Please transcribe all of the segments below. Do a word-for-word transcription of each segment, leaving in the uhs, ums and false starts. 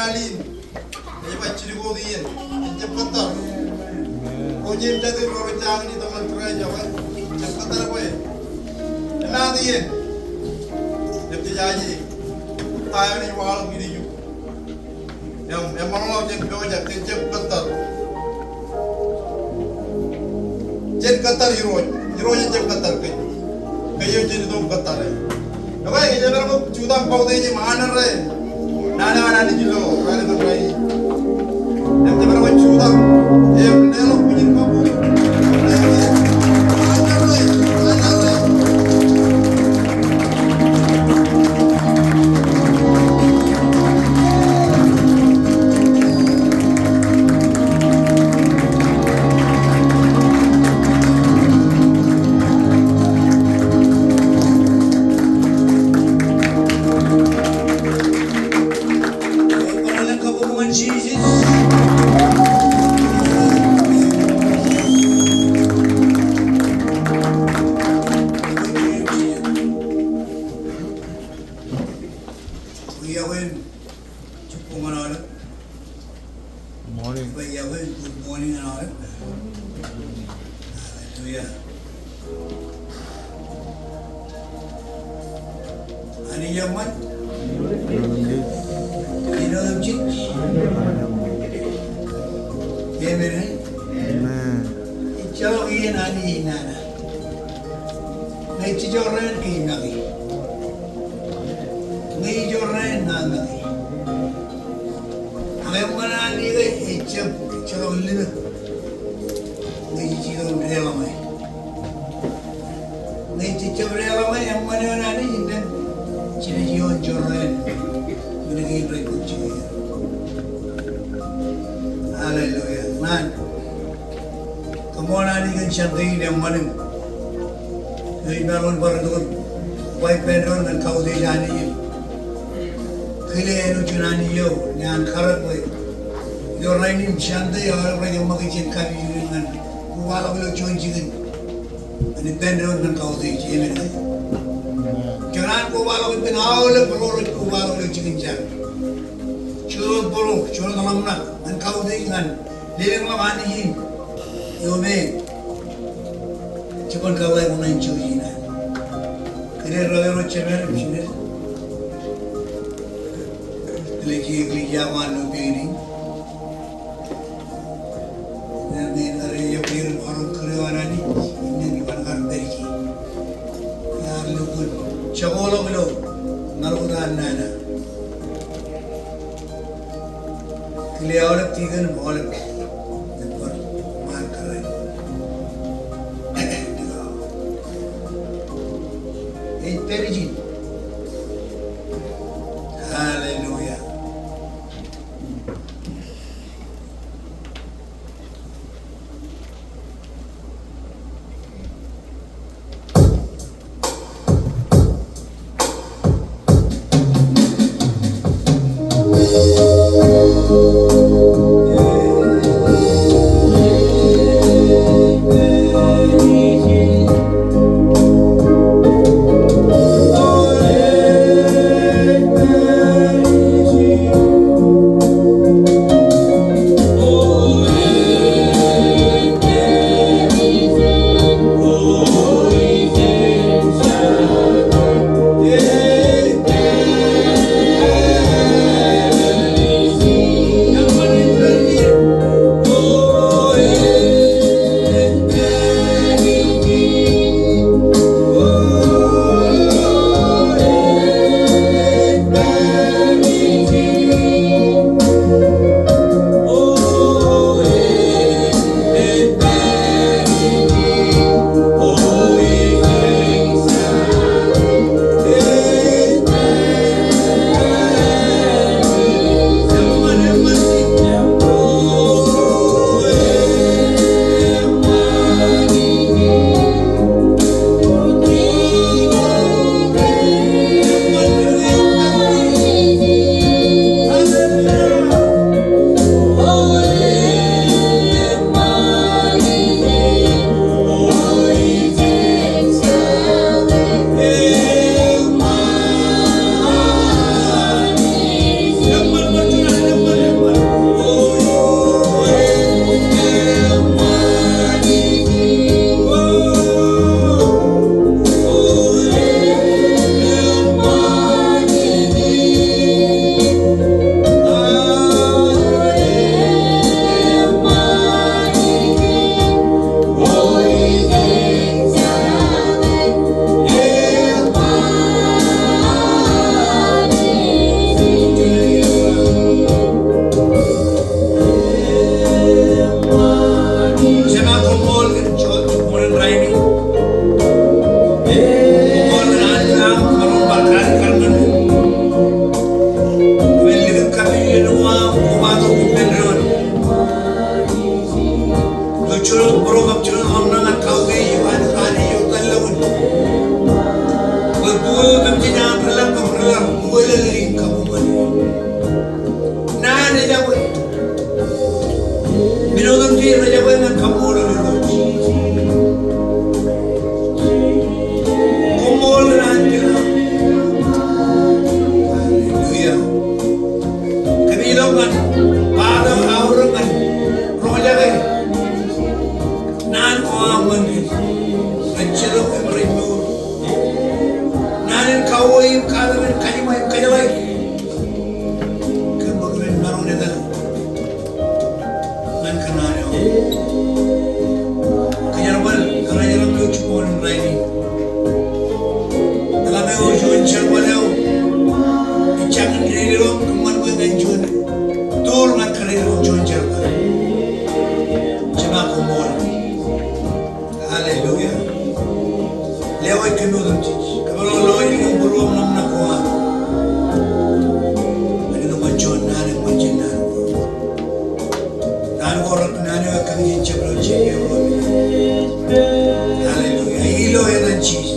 Alin, ej ba jilkoot iien, ejjab kōttar. Ko jein jatid ro rej jañin itok ñan Kraist, ak ejjab kōttar bwe emaat iien. Ejjab jaje, ta eo ej waḷọk ilju. Im, im eṃṃanḷọk jān pojak, ejjab kōttar. Jen kōttar Irooj, Irooj ejjab kōttar kōj. Kōj eo jen itok kōttar e. Ekwe, ejjab emaroñ jutak kautiej im honor e naan eo an Anij ilo raelep in rainin. Im ejjab emaroñ jutak im leḷọk bwijin kabuñ. Morning. Good morning, all. Hallelujah. Anij eṃṃan. Āinwōt im jej. Amen, eh? Amen. Ejjeḷọk iien Anij ej nana. Ñe ej jorrāān ke ij make. Ñe ej jorrāān ña make. Ak eṃṃan Anij ke ejjab, ejjeḷọk limōk. Ñe jej itok im deḷọñe. Ñe jej jab deḷọñe, eṃṃan eo an Anij, innem jenaaj ioon jorrāān men kein rej bōk jikin er. Hallelujah. Ñan Koṃṃool Anij kōn Sunday in eṃṃan in. Ij maroñ in bar itok im ba ippān doon ñan kautiej Anij in. Kile āinwōt juon Anij eo, ñan karōk bwe ilo rainin Sunday, aolep rej eṃṃake jān kapijuknen ñan kobaḷọk ilo juon jikin. Ñan ippān doon ñan kautiej, amen. Kōṇaan kobaḷọk ippān aolep ro rej kobaḷọk ilo jikin jar. Juon bōro, juon ḷōmṇak, ñan kautiej ñan lelōñḷọk Anij in. Eo me ej jibboñ kōḷḷā koṇaan jouj in an. Kile ro ro jemād im jined. Kile je, kile ja ko an lo pein in. Ñan ñe kar ej kar emaroñ kūr eo an Anij, innem iban kar pād ije. Iar lukkuun jokoḷọk ilo ṃaroñ eo an nana. Kile aolep tikōn im aolep ṃaan kōrā. Ej pād ijin. Hallelujah. Ilo kōṃṃan bwe ñan juon, tōl ñan kōrā ilo juon jerbal. Jema koṃṃool. Hallelujah. Lewōj kōm otemjej. Kōmro lọjilñoul būruōṃ ṇo ṃōṇōṇō ko an. Āinwōt juon naan eṃṃan jān naan ko. Naan ko reṃṃan eo ej kōmij jab ilo jeiū eo. Hallelujah. Ilo etan Jisōs.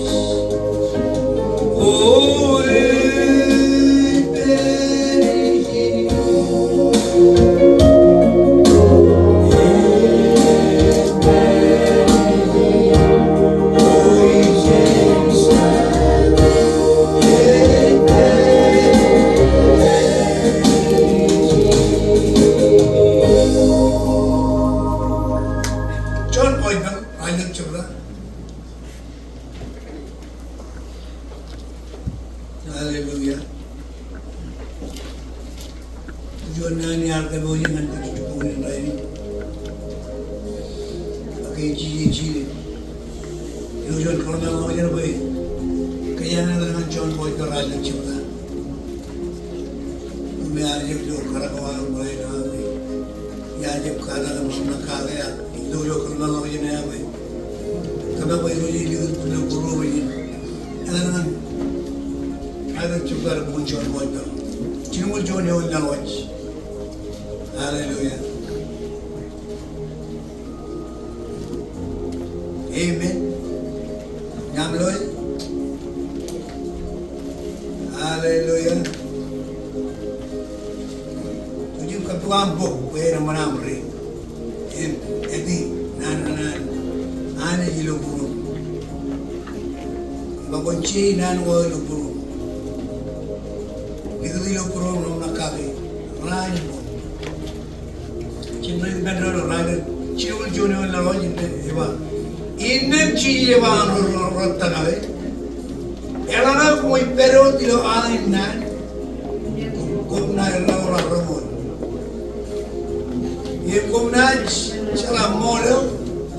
Jon Bwajbel, Ralitōk jebta. Hallelujah. Juon naan iar kōpooje ñan kōj jibboñ in rainin. Ak ej jiljilimjuon kōḷmānḷọkjeṇ bwe kōjeañ etal ñan Jon Bwajbel Ralitōk jebta. Im ear jab ilo karōk eo aō ṃōṇōṇō eo aō bwe iar jab katakin ṃōṇōṇō kake ak ilo kōḷmānḷọkjeṇ eo aō bwe kōmeḷeḷe ilo būruō eo in. Etal ñan Ralitōk jebta ilo bok in Jon Bwajbel. Jilñuul juon eoon laḷwaj. Hallelujah. Amen. Ñam loe. Hallelujah. Kwōj kab bok aṃ bok bwe en eṃṃan aṃ ri. Im eti naan kaṇ an Anij ilo būruōṃ. Im kwōn je naan ko ilo būruōṃ. Likūt ilo būruōṃ ṇo ṃōṇōṇō kake raan im bok. Jiljilimjuon kōrā ilo Ralitōk jilñuul juon eoon laḷwaj in ej ba. Innām Jisōs ej ba ñan ro, ro, ro tōmak e. Eḷaññe koṃij pād wōt ilo aō naan, koṃ naaj lọk ro reṃool. Im koṃ naaj jeḷā ṃool eo,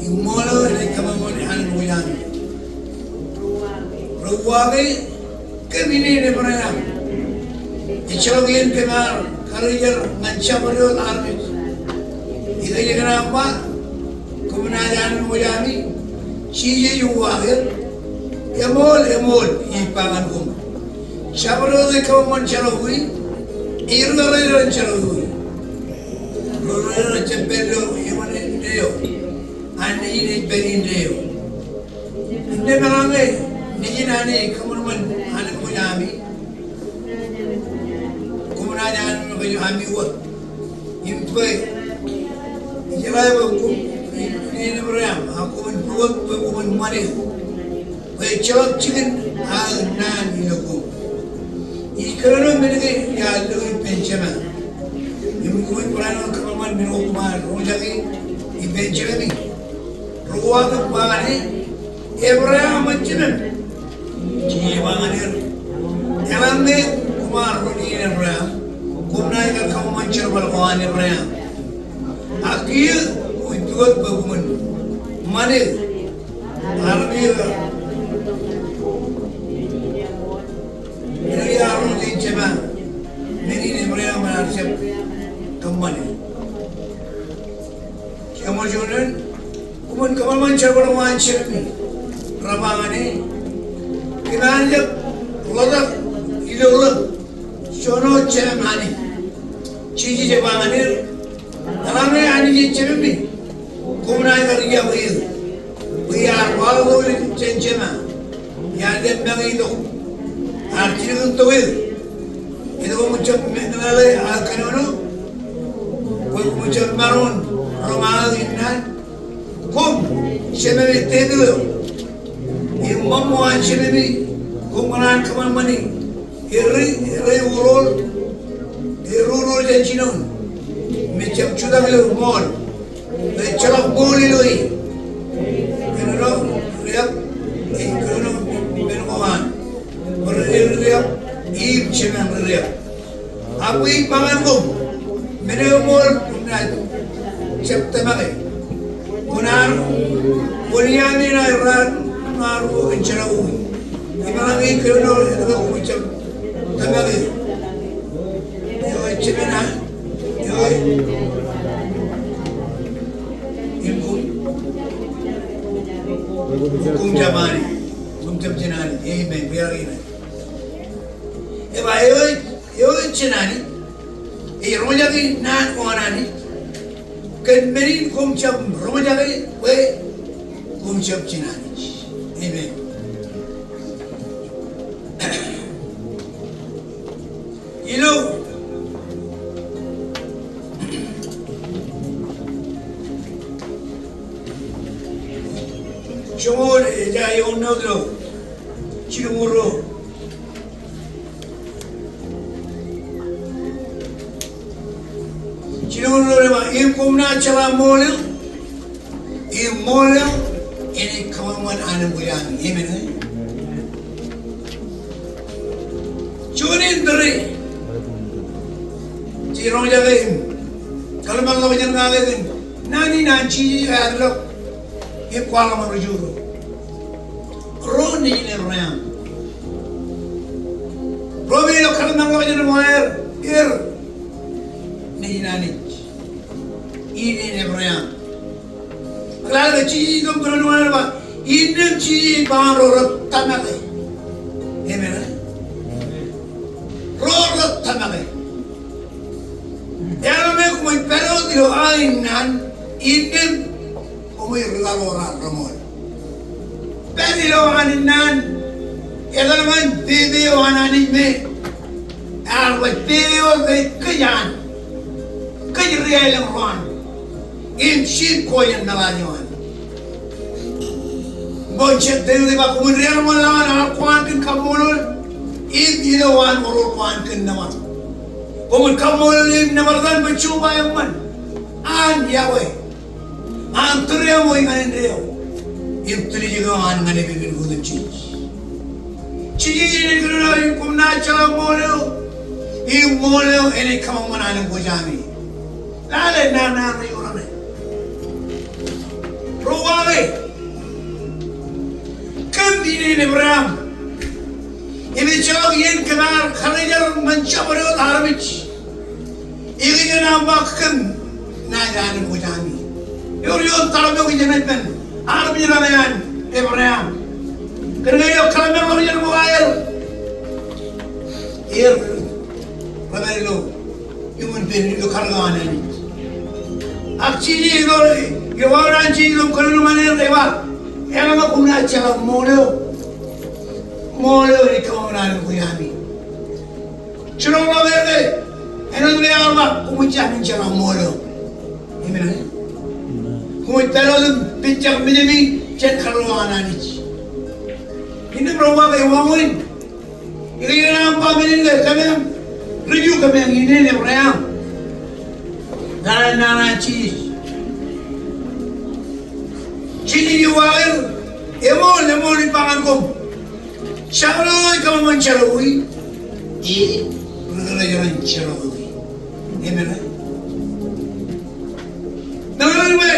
im ṃool eo enaaj kōṃṃan an ṃōj ami. Ri uwaake, kōm in Ebream. Ejjeḷọk iien kōm ar karijer ñan jabdewōt armej. Ikōjkan aṃ ba, koṃ naaj an ṃōj ami, Jisōs ej uwaake er. Eṃool, eṃool, ij ba ñan koṃ. Jabdewōt ej kōṃṃan jerọwiwi, ej ri-rerein jerọwiwi. Ri-rerein ej jab pād ilo eṃṃan indeeo. An Nejin ej pād indeeo. Innām eḷaññe Nejin Anij ekōṃanṃan an ṃōj ami, koṃ naaj an ṃōj ami wōt. Im bwe ijeḷā bwe koṃ in Ebream, ak koṃwin pukot bwe koṃwin ṃan eō. Bwe ejjeḷọk jikin aō naan ilo koṃ. Ij kōnono men kein iar lo ippān Jema. Im koṃij barāinwōt kōṃanṃan men ko koṃ ar roñjake ippān jememi. Ri uwaake ba ñan e, Ebream ej jemem. Jisōs ej ba ñan er, eḷaññe koṃ ar ri-naan Ebream, koṃ naaj kar kōṃṃan jerbal ko an Ebream. Ak kiiō kwōj pukot bwe koṃwin ṃan eō. Armej eo, eo iar roñ jān Jema, men in Ebream ear jab kōṃṃane. Jeṃḷọkin, koṃwin kōṃanṃan jerbal ko an jememi. Rej ba ñan e, kōm ar jab ḷotak ilo ḷōṃ. Juon wōt jemem Anij. Jisōs ej ba ñan er, eḷaññe Anij ej jememi, koṃ naaj kar iọkwe eō. Bwe iar waḷọk tok jān Jema. Iar jab make itok. Ear jilkintok eō. Etke koṃ jab meḷeḷe aō kōnono? Bwe koṃ jab maroñ roñ aō innaan. Koṃ, jememi tepil eo. Im ṃōṃ eo an jememi, koṃ kōṇaan kōṃanṃani. Eri, eri urool, eri urool jān jinoin. Im ejjab jutak ilo ṃool. Ejjeḷọk ṃool ilo e. Kōnono riab, ej kōnono men ko an. Bwe ri riab, im jemān ri riab. Ak bwe ij ba ñan koṃ, men eo ṃool koṃ naaj jab tōmak e. Kwōn ar, kwōn iaami ṇae raar, raar uwaak in jerọwiwi. Im eḷaññe ij kōnono etke koṃij jab tōmak eō. Jemān, ha? Im koṃ, koṃ jab Anij, koṃ jab jān Anij. Amen. Bwe rej, ej ba eo, eo ej jān Anij ej roñjake naan ko an Anij. Kōn men in koṃ jab roñjake bwe koṃ jab jān Anij. Amen. Ilo joñoul, ej ja eoon wōt ilo jilñuul ruo. Jilñuul ruo ej ba, im koṃ naaj jeḷā ṃool eo, im ṃool eo enaaj kōṃṃan an im kwōjaami. Amen. Juon in tōre jej roñjake im kōḷmānḷọkjeṇ kake kōn naan in an Jisōs ear lọk im kwaḷọk ri Ju ro, ro nejin Ebream. Ro me ilo kōḷmānḷọkjeṇ eo aer, er nejin Anij, innām Ebream. Ak lale ke Jisōs ej kōnono ej ba, innām Jisōs ej ba ro rej tōmake. Amen. Ro rej tōmake. Eo me koṃij pād wōt ilo aō naan, innām koṃij rūkaḷoor aō reṃool. Pād ilo aō naan, etal ñan pepe eo an Anij me ear ba, pepe eo ej kōj an, kōj ri aelōñ ro an, im jen kọjjeḷā meḷaaj eo an. Bwe jet tōl ej ba, koṃwin deḷọñ lowaan aḷ ko an kōn kaṃṃoolol, im ilo waan oror ko an kōn nōbar. Koṃwin kaṃṃoolol im nōbar etan bwe Jeova eṃṃan, an Yahweh, an tūriaṃo ñan indeeo, im tiljek eo an ñan epepen ko otemjej. Jisōs ej kōnono ej ba, im koṃ naaj jeḷā ṃool eo, im ṃool eo enaaj kōṃṃan an im kwōjaami. Lale naan eo rej bar ṇe. Ro uwaake, kōm innām Ebream, im ejjeḷọk iien kōm ar karijer ñan jabdewōt armej, ikijjien aṃ ba kōm naaj an im kwōjaami. Ewōr juon tarpeok ijin ej ba, armej raṇe an Ebream. Kōnke ilo kōḷmānḷọkjeṇ ko aer, er rej pād ilo iuṃwin pen ilo karōk eo an Anij. Ak Jisōs ej, ilo wāween an Jisōs ilo kōnono ñan er ej ba, eḷaññe koṃ naaj jeḷā ṃool eo, ṃool eo enaaj kōṃṃan an im kwōjaami. Jiroñ ḷọk er ke āinwōt ear ba, koṃij jañin jeḷā ṃool eo. Amen. Koṃij pād wōt im pejjak mejemi jān karōk eo an Anij. Innām ro uwaake, ewi in? Ikijjien aṃ ba men in ke kōmeañ ri Ju, kōmeañ innām Ebream. Lale naan an Jisōs. Jisōs ej uwaake, eṃool, eṃool ij ba ñan koṃ, jabdewōt eo ej kōṃṃan jerọwiwi, e, ri kōrā ej ren jerọwiwi. Amen. Meḷeḷe in bwe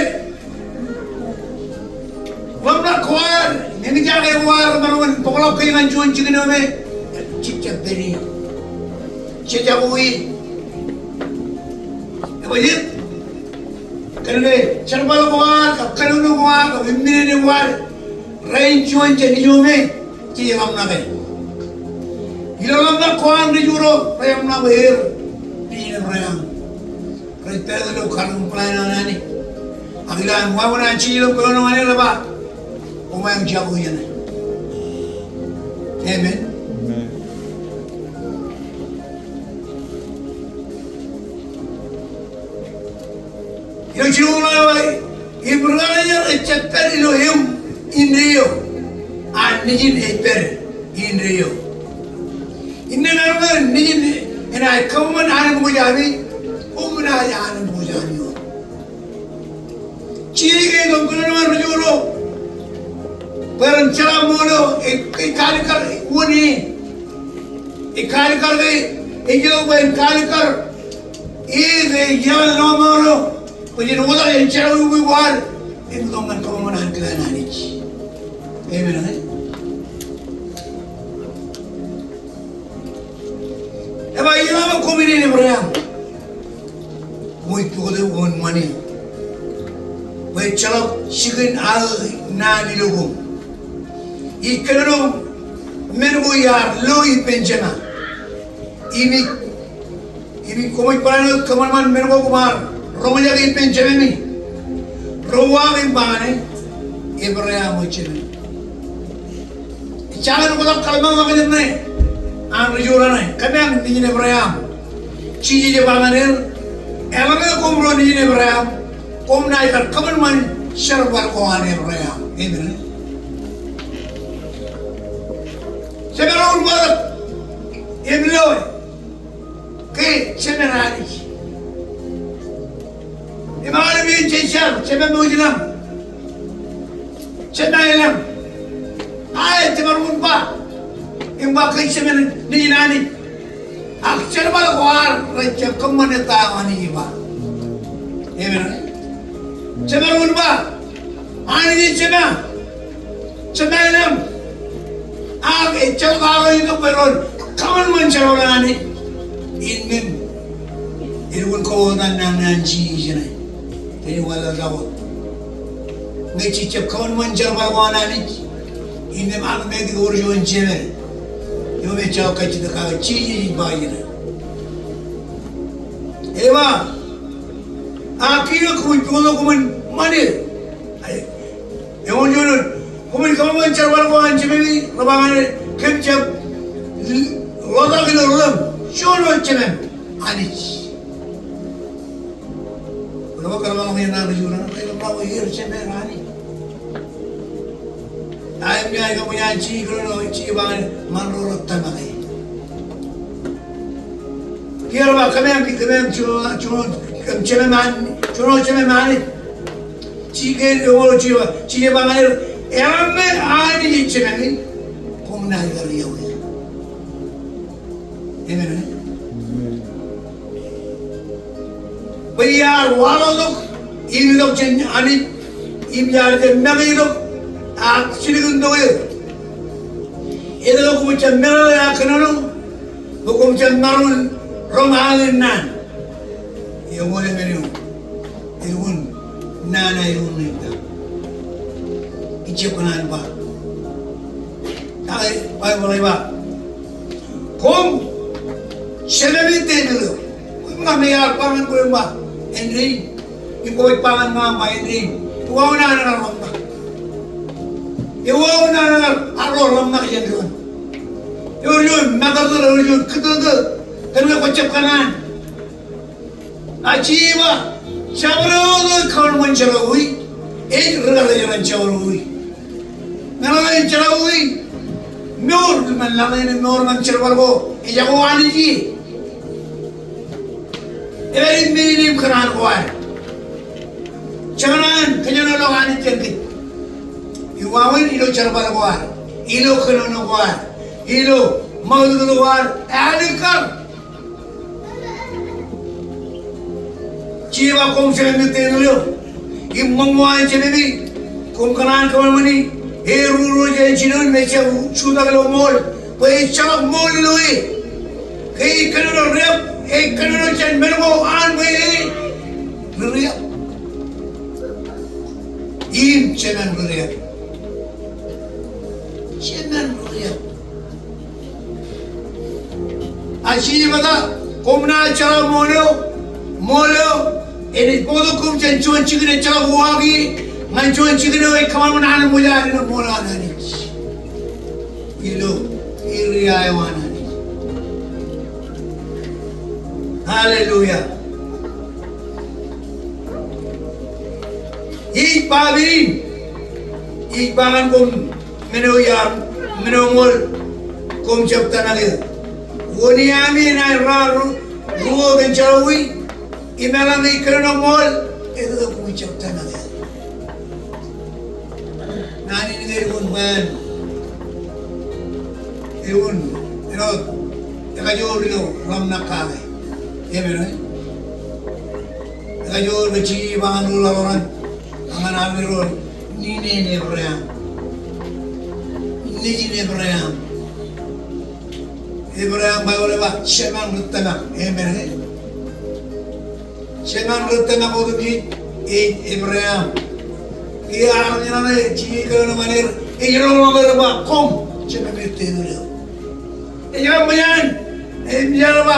ḷōmṇak ko ad, eñjake ko ad, maroñ in bōkḷọk ke ñan juon jikin eo me jej jab pād ie, jej jab uwe ie. Ej ba jet, kōnke jerbal ko ad, kab kōnono ko ad, kab eṃṃan ko ad, rein juon jān ijo me jej ḷōmṇake. Ilo ḷōmṇak ko an ri Ju ro, rej ḷōmṇak bwe er nejin Ebream. Rej pād ilo karōk im plan eo an Anij. Ak ilo an wāween an Jisōs ilo kōnono ñan er ej ba, koṃeañ jab uwe jeṇe. Amen. Amen. Ilo jilñuul eo ej ba, im ri karijer ejjab pād ilo eṃ indeeo, ak nejin ej pād indeeo. Innām eḷap ñe nejin enaaj kōṃṃan an im kwōjaami, koṃ naaj an im kwōjaami eo. Jisōs ej kōnono ñan ri Ju ro bwe ren jeḷā ṃool eo, ej, ej kaalikkar wōn e. Ej kaalikkar ke, ej ilo bwe en kaalikkar e ke ej iaan lọmọọr eo bwe jen wōtlọk jān jerọwiwi ko ad im itok ñan kōṃṃan an kōn an Anij. Amen, e? Ej ba, iḷak koṃ innām Ebream. Koṃij pukot eok kōṃṃan ṃanit bwe ejjeḷọk jikin aō naan ilo koṃ. Ij kōnono men ko iar lo ippān Jema. Im ij, im ij koṃij barāinwōt kōṃanṃan men ko koṃ ar roñjake ippān jememi. Ro uwaak im ba ñane, Ebream eo jemān. Ejjañin oktak kōḷmānḷọkjeṇ ṇe an ri Juda ṇe, kōmeañ nejin Ebream. Jisōs ej ba ñan er, eḷaññe koṃ ro nejin Ebream, koṃ naaj kar kōṃanṃan jerbal ko an Ebream. Amen. Jemān ro unin ṃōttan im loe ke Jemān Anij. Im aolep iien jej jar, Jemān eo ilañ, Jemān eo ilañ. Ak jemān ro unin ba, im ba ke Jemān nejin Anij. Ak jerbal ko ad rej jab kōṃṃane ta eo Anij ej ba. Amen. Jemān ro unin ba, Anij ej Jema, Jema eo ilañ. Ak ejjeḷọk aō itok bwe ren kōṃanṃan jerbal an Anij. Innām elukkuun kōṃṃan naan an Jisōs ṇe. Ren wōnṃaanḷọk wōt ñe jej jab kōṃanṃan jerbal ko an Anij, innām automatic ewōr juon Jema eo me ejjeḷọk kajjitōk, ak Jisōs ej ba ṇe. Ej ba, ak kiiō koṃij pukot eok kōṃṃan ṃanit. Eñoul juon, koṃij kōṃanṃan jerbal ko an jememi, rej ba ñan e, kōm jab ḷotak ilo ḷōṃ, juon wōt Jemem Anij. Rej ba kōṃanṃan ḷōṃ eo an Anij, rej ba er Jemem Anij. Ak im ña ij kōṃṃan an Jisōs, ij kōnono, Jisōs ej ba ñan e, ṃan ro rej tōmak e. Kiiō rej ba kōmeañ, kōmeañ juon, juon, kōm Jemem Anij, juon wōt Jemem Anij. Jisōs, eñoul Jisōs ej ba, Jisōs ej ba ñan er, eḷaññe Anij ej Jememi, koṃ naaj kar iọkwe. Amen. Bwe iar waḷọk tok im itok jān Anij, im iar jab make tok, ak jilkintok er. Etke koṃij jab meḷeḷe ak kōnono bwe koṃij jab maroñ roñ aō naan? Eñoul emān eo, elukkuun naan eo elukkuun ippa. Ijjab kōṇaan ba. Ak Baibōḷ ej ba, koṃ Jememi Devid eo. Koṃ ña me iar ba ñan koṃ im ba, āindein. Im kwōj ba ñan ña im ba, āindein. Iwōj naan eo ḷōmṇak. Iwōj naan eo ear ḷōmṇak jān doon. Ewōr juon matōtō, ewōr juon kūtōtō kōn ke kwōjjab kōṇaan. Ak Jisōs ej ba, jabdewōt eo ekar kōṃanṃan jerbal eo, ej ri kar jeran jabdewōt eo. Ñan ḷeeṇ jerbal eo, mour, ñan ḷeeṇ mour ñan jerbal ko, ejako Anij ie. Ej ba im men in im kōṇaan ko ad. Jekōṇaan kōjenolọk Anij jān kōj. Ewōr wāween ilo jerbal ko ad, ilo kōnono ko ad, ilo ṃakūtkūt ko ad, ālikkar. Jisōs ej ba koṃ Jememi Devid eo, im ṃōṃ eo an Jememi, koṃ kōṇaan kōṃanṃani, eruo jān jinoin me ejjab jutak ilo ṃool, bwe ejjeḷọk ṃool ilo e. Ke ej kōnono riab, ej kōnono jān men ko an bwe e ri riab. Im Jemān ri riab. Jemān ri riab. Ak Jisōs ej ba ta, koṃ naaj jeḷā ṃool eo, ṃool eo, enaaj bōktok koṃ jān juon jikin ejjeḷọk uwaak ie, ñan juon jikin eo ej kōṃanṃan an ṃōj ad ilo ṃool an Anij. Ilo, ilo ri eo an Anij. Hallelujah. Ij ba men in, ij ba ñan koṃ, men eo iar, men eo ṃool, koṃ jab tōmak er. Wōn iaami enaaj raar ru-, ruo kōn jerbal eo, im eḷaññe ij kōnono ṃool, etke koṃij jab tōmak er? Naan in ke elukkuun bwe en, elukkuun, āinwōt, ekajoor ilo ḷōmṇak kake. Amen, e? Ekajoor ke Jisōs ej ba ñan ro laḷ eo raṇ, ñan armej ro, ninen Ebream. Nejin Ebream. Ebream Baibōḷ ej ba, jemān ri tōmak. Amen, e? Jemān ri tōmak otemjej ej Ebream. Iar ñan e, Jisōs kōnono ñan er, ej roñoul er im ba, koṃ jemān ri tōmak eo. Ej ba, ṃōj an, ej ba,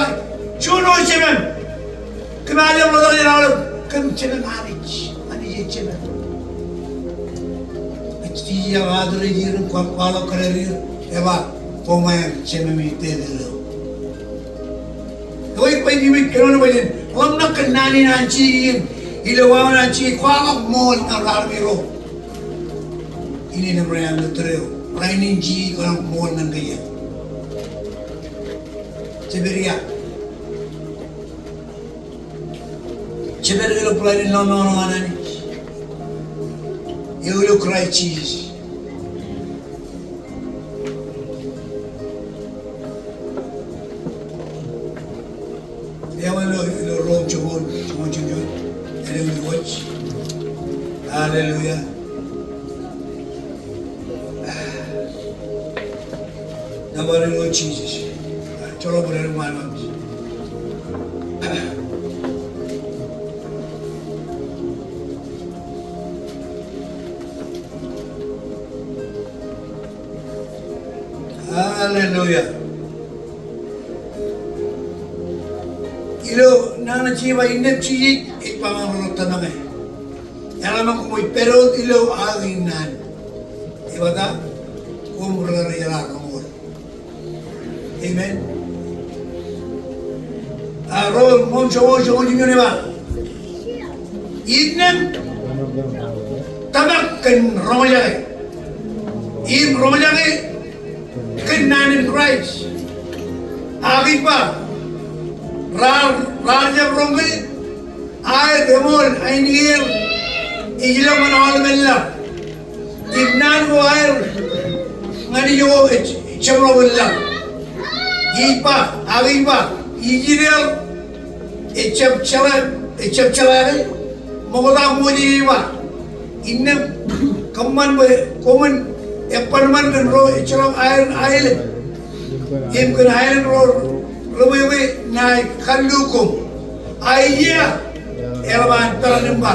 juon wōt jemān. Kōm ar jab ḷotak jān aolep, kōm jemān Anij, Anij ej jemān. Ej Jisōs ej address er im kwaḷọk kōdar er, ej ba, koṃ aer jemān ri tōmak eo. Eo ej ba, ej ba, kōnono bwe jen ḷōmṇak kōn naan in an Jisōs in, ilo wāween an Jisōs kwaḷọk ṃool ñan raar miro. Innem Ebream ilo tōre eo, rainin Jisōs kwaḷọk ṃool ñan kōj. Jeped ia. Jeped ilo plan in ḷōmṇak eo an Anij. Eo ilo Kraist Jisōs. Eo ilo, ilo Rom joñoul, joñoul jiljino. Eo ilo Kraist. Hallelujah. Nōbar eok Jisōs. Joḷọk bōd eok ṃaan. Hallelujah. Ilo naan eo ej ba innām Jisōs ej ba ñan ro tōmak e. Eḷaññe koṃij pād wōt ilo aō innaan. Ej ba ta, koṃ ri kar jeḷā roñoul. Amen. A, Rom, Rom joñoul, joñoul jiljino ej ba. Innām tōmak kōn roñjake. Im roñjake kōn naan in Kraist. Ak ej ba, raar, raar jab roñ ke, aer eṃool ainikien ej ilọk ñan aolepen laḷ. Im naan ko aer ñan ijo ej, ej jab ḷọk laḷ. Ej ba, ak ej ba, Israel ej jab jeḷā, ej jab jeḷā ke, ṃokta Moses ej ba, innām kōṃṃan bwe koṃwin eban ṃan kōn ro ejjeḷọk aelōñ, aelōñ. Im kōn aelōñ ro rebwebwe ṇae kallu koṃ. A ijja, eḷap an peran im ba,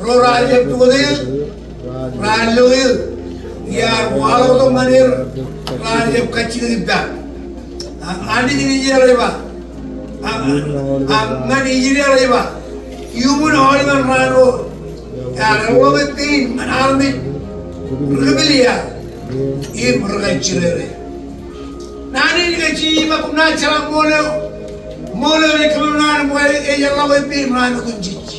ro raar jab pukot eō, raar lo eō, iar waḷọktok ñan er, raar jab kajjitōk ippa. A, Anij in Israel ej ba, a, a, ñan Israel ej ba, iuṃwin aolepen raan ro ear ḷọke pein ñan armej ri kōpil iaer im ri kajjirere. Naan in ke Jisōs ej ba, koṃ naaj jeḷā ṃool eo, ṃool eo ej kōṃṃan ñan bwe ej ḷọke pein ñan otemjej.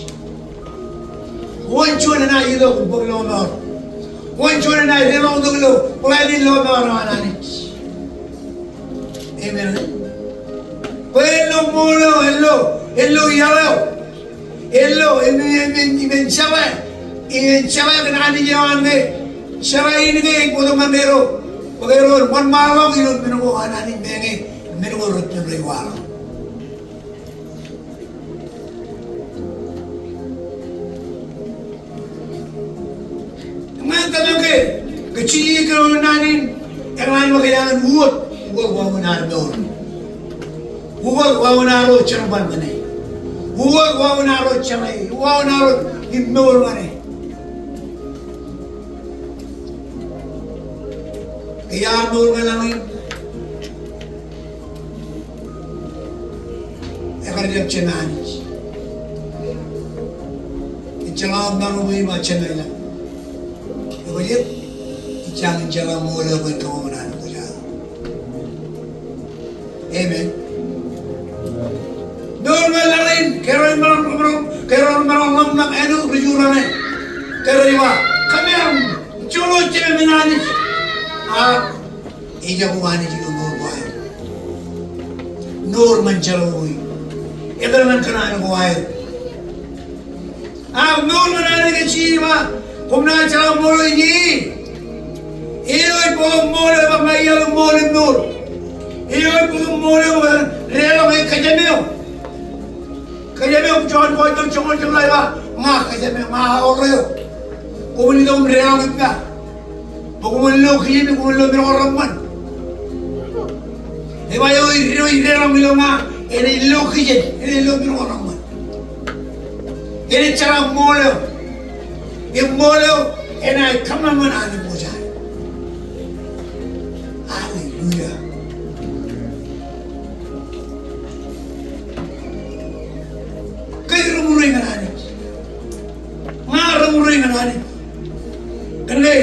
Wōn juon enaaj itok bōk lọmọọr? Wōn juon enaaj deḷọñtok ilo plan in lọmọọr eo an Anij? Amen. Bwe en lo ṃool eo, en lo, en lo iaḷ eo, en lo, en, en, en, en jeḷā, en jeḷā kōn Anij eo an ke, jeḷā in ke ej bōktok ñan kōjro bwe kōjro en wōnṃaanḷọk ilo men ko an Anij meñe men ko reppen rej waḷọk. Ñan tōmak ke, ke Jisōs ej kōnono naan in, eñin ḷọk ke eñin uwōt, uwōt wāween ad mour. Uwōt wāween ad ro jerbal ñan e. Uwōt wāween ad ro jeḷā e. Wāween ad ro im mour ñan e. Ke iar mour ñan laḷ in, ekar jab jemān Anij. Ejjeḷọk maroñ in ba jemān laḷ. Ekwe ej, ejjañin jeḷā ṃool eo bwe en kōṃṃan an kwōj aō. Amen. Mour ñan laḷ in, kōjro maroñ, maroñ, kōjro maroñ ḷōmṇak āinwōt ri Ju raṇe. Kōjro ej ba, kōmeañ, joḷọk jemān Anij. A, ejako Anij ilo mour ko aer. Mour ñan jeḷā ko aer. Etal ñan kōṇaan ko aer. Ak mour ñan Anij ke Jisōs ej ba, koṃ naaj jeḷā ṃool eo ej ie. Eo ej bōk ṃool eo, ej ba ña iaḷ im ṃool im mour. Eo ej bōk ṃool eo, deḷọñ e kōjām eo. Kōjām eo, Jon, Jon, Jon, Jon, Jon, ej ba, ña kōjām eo, ña aorōk eo. Koṃwin itok im deḷọñ ippa. Bwe koṃwin lo kijen, koṃwin lo men ko reṃṃan. Ej ba eo ej, eo ej deḷọñ ilo ña, enaaj lo kijen, enaaj lo men ko reṃṃan. Enaaj jerkakmool eo. Im mool eo enaaj kōṃanṃan Anij ṃōj ad. Hallelujah. Kōj reṃure ñan Anij. Ña reṃure ñan Anij. Kōnke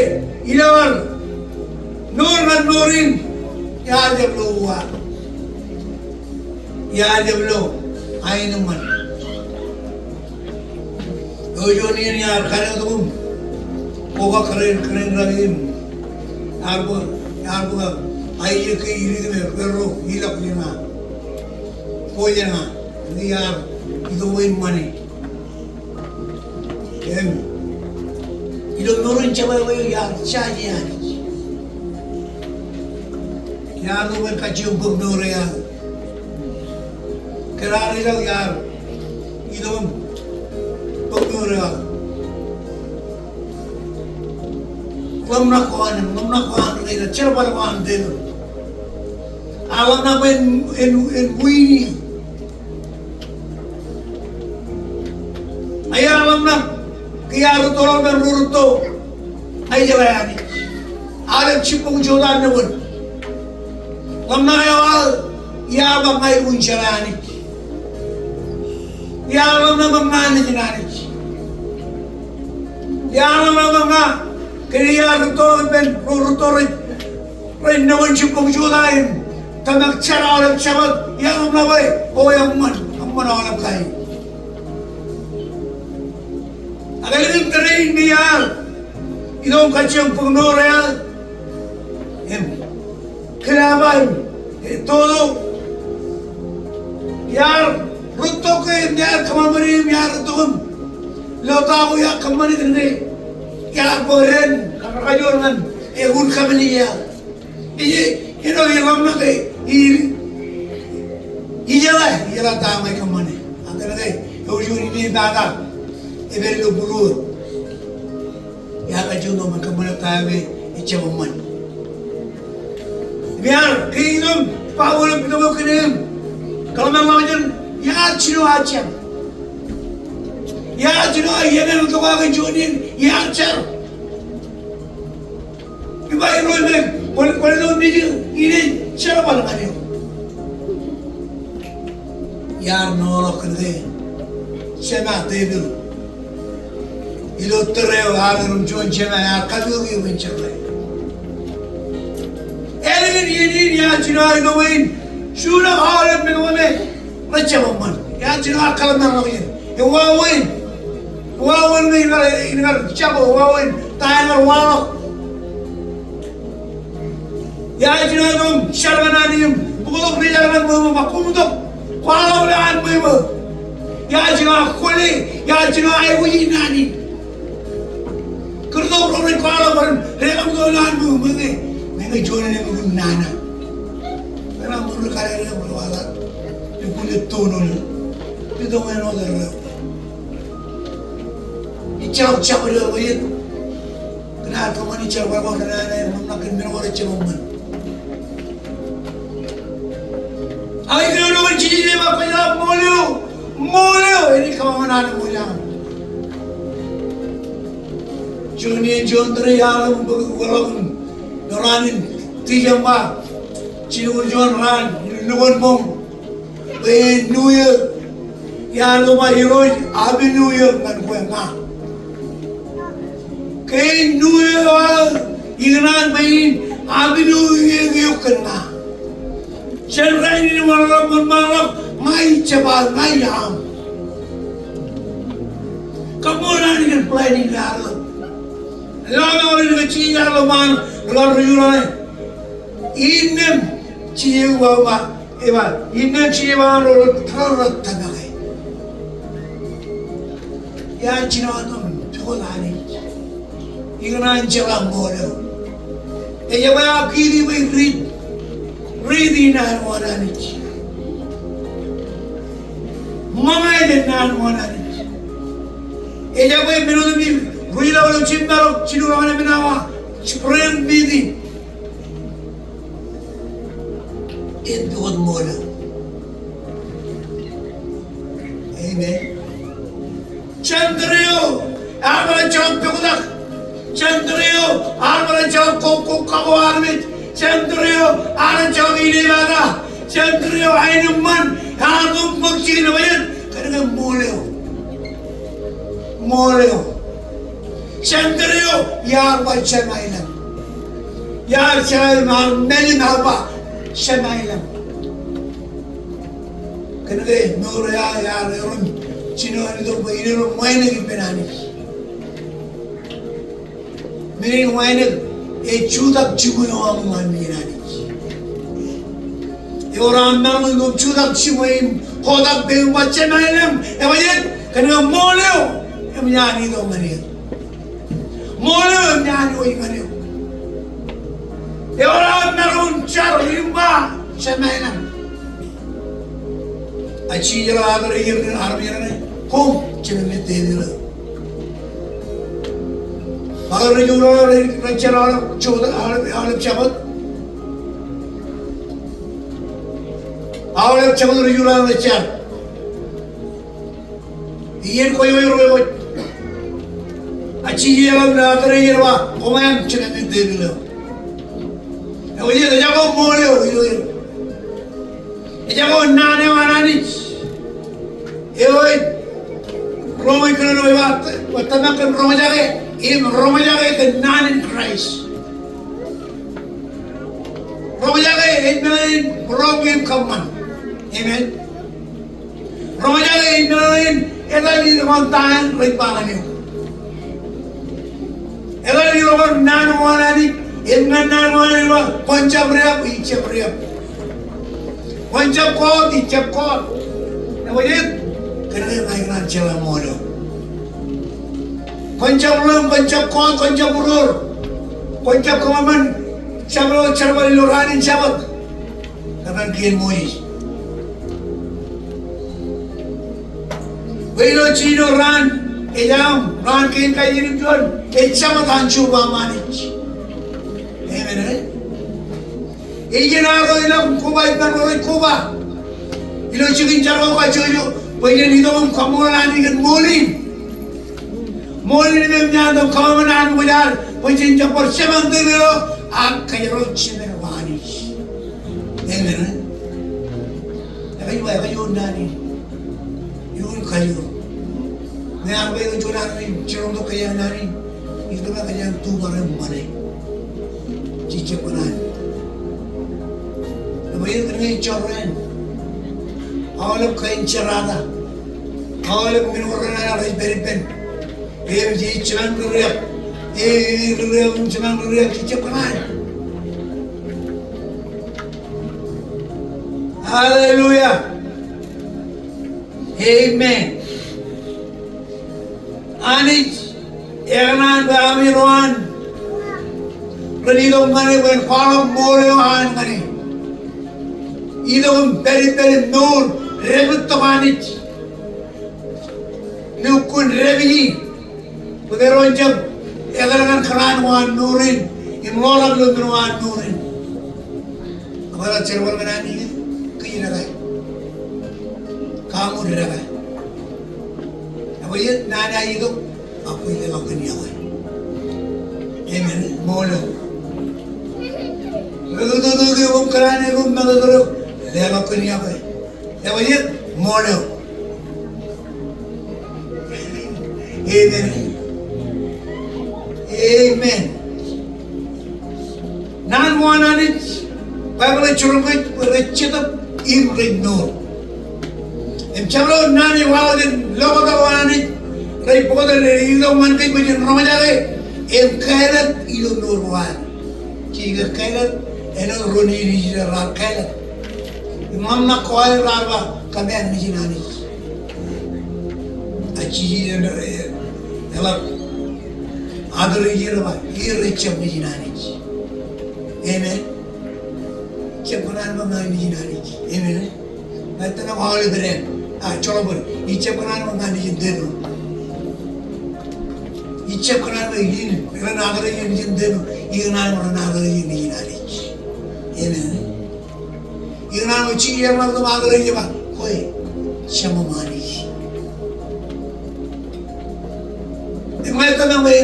ilo ad mour ñan mour in, iar jab lo uwaak. Iar jab lo aenōṃṃan. Eo juon iien iar kōnono tok im bōk kōrā, kōrā in raṇ im ear bōk, ear bōk aije ke idik me rerro ilọk iien ña. Ko iien ña. Ñe iar itok bwe in ṃane. Im ilo mour in jabdewōt eo iar jaje Anij. Iar itok bwe in kajjioñ bōk mour eo aō. Ke raar ilọk iar itok im bōk mour eo aō. Ḷōmṇak ko an, ḷōmṇak ko an, ilo jerbal ko an Devid. Ak ḷōmṇak bwe en, en, en wiin. Ak iar ḷōmṇak ke iar rūttoḷọk men ro rūtto ña ijeḷā Anij. Aolep jibboñ jota nōbōd. Ḷōmṇak eo aō, iar ba ña ij un jeḷā Anij. Iar ḷōmṇak bwe ña nejin Anij. Iar ḷōmṇak bwe ña, kōn iar rūttoḷọk men ro rūtto rej rej nōbōd jibboñ jota im tōmak jar aolep Jabōt, iar ḷōmṇak bwe, o eṃṃan, eṃṃan aolep kain. Ak ālikin tōre in me iar itok im kajjioñ bōk mour eo aō im kōlaba im, e, toto. Iar rūtto ke im iar kōṃṃani im iar rūtto im lo ta ko iar kōṃṃani kōn ke iar bōk dān kakajoor ñan ekūn kōmāne eo aō. Ej, ej, ej ḷōmṇak ke ij, ij jeḷā, ij jeḷā ta eo ij kōṃṃane. Ak kōnke eo juon ine eo ej pād ilo būruō. Iar kajjioñ itok im kōṃṃane ta eo ejjab eṃṃan. Im iar, ke itok im ba wōt itok eo kōn e im kōḷmānḷọkjeṇ, iar jino aō jar. Iar jino aō, iien eṇ tok ak juon iien iar jar. Im ba Irooj me kwōn, kwōn lo nejū, inaaj jerbal ñan eok. Iar ṇoḷọk kōn ke jema Devid ilo tōre eo ear itok im juon jema ear kapiok eok im jeḷā. Ālikin iien in iar jino aō itok im jutak aolep men ko me rej jab eṃṃan. Iar jino aō kōḷmānḷọkjeṇ. Im wāween. Im wāween ñe ikar, ikar jako, wāween ta ikar waḷọk. Iar jino aō itok im jar ñan Anij im bōktok rijar ñan ṃweo ṃōk, ba koṃ tok kwaḷọk ilo an ṃweo ṃōk. Iar jino aō kwōle, iar jino aō aikuj in Anij. Kūrtok ro rej kwaḷọk bwe ren ekaṃto ilo an ṃweo ṃōk ñe, ñe juon eo eṃōj im nana. Eo rej ṃōk im kōḷmānḷọkjeṇ, rej waḷọk. Ej kile tononi. Ej tok āinwōt erreo. Ij jako jako ilo eo ej. Kōn ad kōṃṃani jerbal ko renana im ḷōmṇak kōn men ko rej jab eṃṃan. Ak ilo eo ej ba Jisōs ej ba kwōjeḷā ṃool eo, ṃool eo enaaj kōṃṃan Anij ṃōj aṃ. Juon iien juon tōre iar ḷōmṇak bwe kwōjeḷā ṃool eo. Ilo raan in December, jilñuul juon raan, lukkuun ṃoñ. Bwe en New Year, iar lo ba Irooj Happy New Year ñan kwe ña. Ke en New Year eo aō, ikōṇaan bwe in Happy New Year eok kōn ña. Jān rainin im wanlaḷọk, wōnṃaanḷọk, ña ij jab aō, ña ij aṃ. Kaṃṃoolol Anij kōn plan in ear lo. Ilo aṃ eo rej kajjitōk ilo ṃaan, ilo ri-July. Innām Jisōs ej ba, ej ba, innām Jisōs ej ba ñan ro rej tōmak e. Iar jino aō itok im pukot Anij. Ikōṇaan jeḷā ṃool eo. Ejjab aō kiiō bwe ij riit, riit in naan ko an Anij. Ṃōñā jān naan ko an Anij. Ejjab bwe men otemjej ri ilo jimmarok, jilu, ruo, ñan emān awa, prayer meeting. Ej pukot ṃool eo. Amen. Center eo ear bar jekḷọk poktak. Center eo ear bar jekḷọk ko, ko, kako armej. Center eo ear jekḷọk inepata. Center eo aenōṃṃan ear tok bōk jikin bajjek. Kōnke ṃool eo. Ṃool eo. Center eo iar ba jemailōñ. Iar jemailōñ, ear men im ear ba jemailōñ. Kōnke mour eo iar erom jino āinwōt bwe in erom wānōk ippān Anij. Men in wānōk ej jutak jibwin eo aṃ ñan men in Anij. Ewōr aṃ maroñ in jutak jibwin im kotak peiṃ ba jemailōñ. Ej ba jet kōnke ṃool eo eṃōj an itok ñan eō. Ṃool eo eṃōj an wōj ñan eō. Ewōr aṃ maroñ in jar im ba jemailōñ. A Jisōs ej ba, armej ro, koṃ jemān men debwilo. Ṃokta ri-Ju ro rej jar aolep, aolep, aolep Jabōt. Aolep Jabōt ri-Ju ro rej jar. Iien kwōj wōj ro kwōj. A Jisōs ej ba, armej ro, koṃ jemān men debwilo. Eo ej, ejako ṃool eo ilo er. Ejako naan eo an Anij. Eo ej roñjake, kōn eo ej ba, bwe tōmak kōn roñjake im roñjake kōn naan in Kraist. Roñjake ej meḷeḷe in roñ im kōṃṃan. Amen. Roñjake ej meḷeḷe in etal itok ñan ta eo rej ba ñan eok. Etal itok ñan naan ko an Anij, im ñan naan ko an Anij ba, kwōn jab riab, ij jab riab. Kwōn jab koot, ij jab koot. Ej ba jet, kōnke ña ikōṇaan jeḷā ṃool eo. Kwōn jab lōñ, kwōn jab koot, kwōn jab uroor. Kwōn jab kōṃanṃan, jab ilo jerbal ilo raan in Jabōt. Kōtaan kien Moses. Bwe ilo jilu raan, ej aṃ, raan kein kajjien im juon, ej Jabōt an Jeova aṃ Anij. Amen, eh? Ej iien arro ilọk im koba ippān ro rej koba. Ilo jikin jar ko kajjojo, bwe jen itok im kaṃṃoolol Anij kōn ṃool in. Ṃool in im eṃōj an itok kōṃṃan an kwōj ad, bwe jen jab bar jemān debwilo, ak kōjro jemān ko Anij. Amen. Ekwe, ekwe, eo naan in. Eo in kajoor. Ñe ear ba ilo juon armej, jiroñ tok kōjeañ naan in. Ij tōmak kōjeañ tu bar eṃṃan e. Jej jab kōṇaan. Ej ba eo kōnke ej jorrāān. Aolep kain jerata. Aolep men ko renaaj rej pād ippān. Im jej jemān ri-riab. Im ri-riab im jemān ri-riab jej jab kōṇaan. Hallelujah. Amen. Anij ekōṇaan bwe armej ro an ren itok ñan e bwe en kwaḷọk ṃool eo an ñan e. Itok im pād ippān mour dāpij tok Anij. Lukkuun dāpij e. Bwe kōjro en jab etal ñan kōṇaan ko an mour in, im ḷoḷḷap ilo men ko an mour in. Ak bar jerbal ñan Anij, kōj dekā. Kaṃṃool dekā. Ak bwe jet naan eo itok, ak kwōj leḷọk kōn yokwe. Amen. Ṃool eo. Ri-tōl eo, koṃ kōṇaan eo, koṃ metoto eo, leḷọk kōn yokwe. Ej ba jet ṃool eo. Amen. Amen. Naan ko an Anij, Baibōḷ ej jiroñ kōj bwe rej jetōb im rej mour. Im jabdewōt naan eo waḷọk jān loḷọk ko an Anij, rej bōktok, rej itok ñan kōj bwe jen roñjake im kāālōt ilo mour ko ad. Jej ba kāālōt, āinwōt ro nejid eo raar kāālōt. Im ḷōmṇak ko aer raar ba, kōmeañ nejin Anij. A Jisōs ej, ej, eḷap. Ato ro ej ba, er rej jab nejin Anij. Amen. Jab kōṇaan bwe ña nejin Anij. Amen. Ña itōn aolep eo, a, joḷọk bōd. Ij jab kōṇaan bwe ña nejin Debwilo. Ij jab kōṇaan bwe in, ren ato ro ej nejin Debwilo. Ikōṇaan bwe ren ato ro ej nejin Anij. Amen. Ikōṇaan bwe Jisōs ear ḷak tok ato ro ej ba, kwe, Jemem Anij.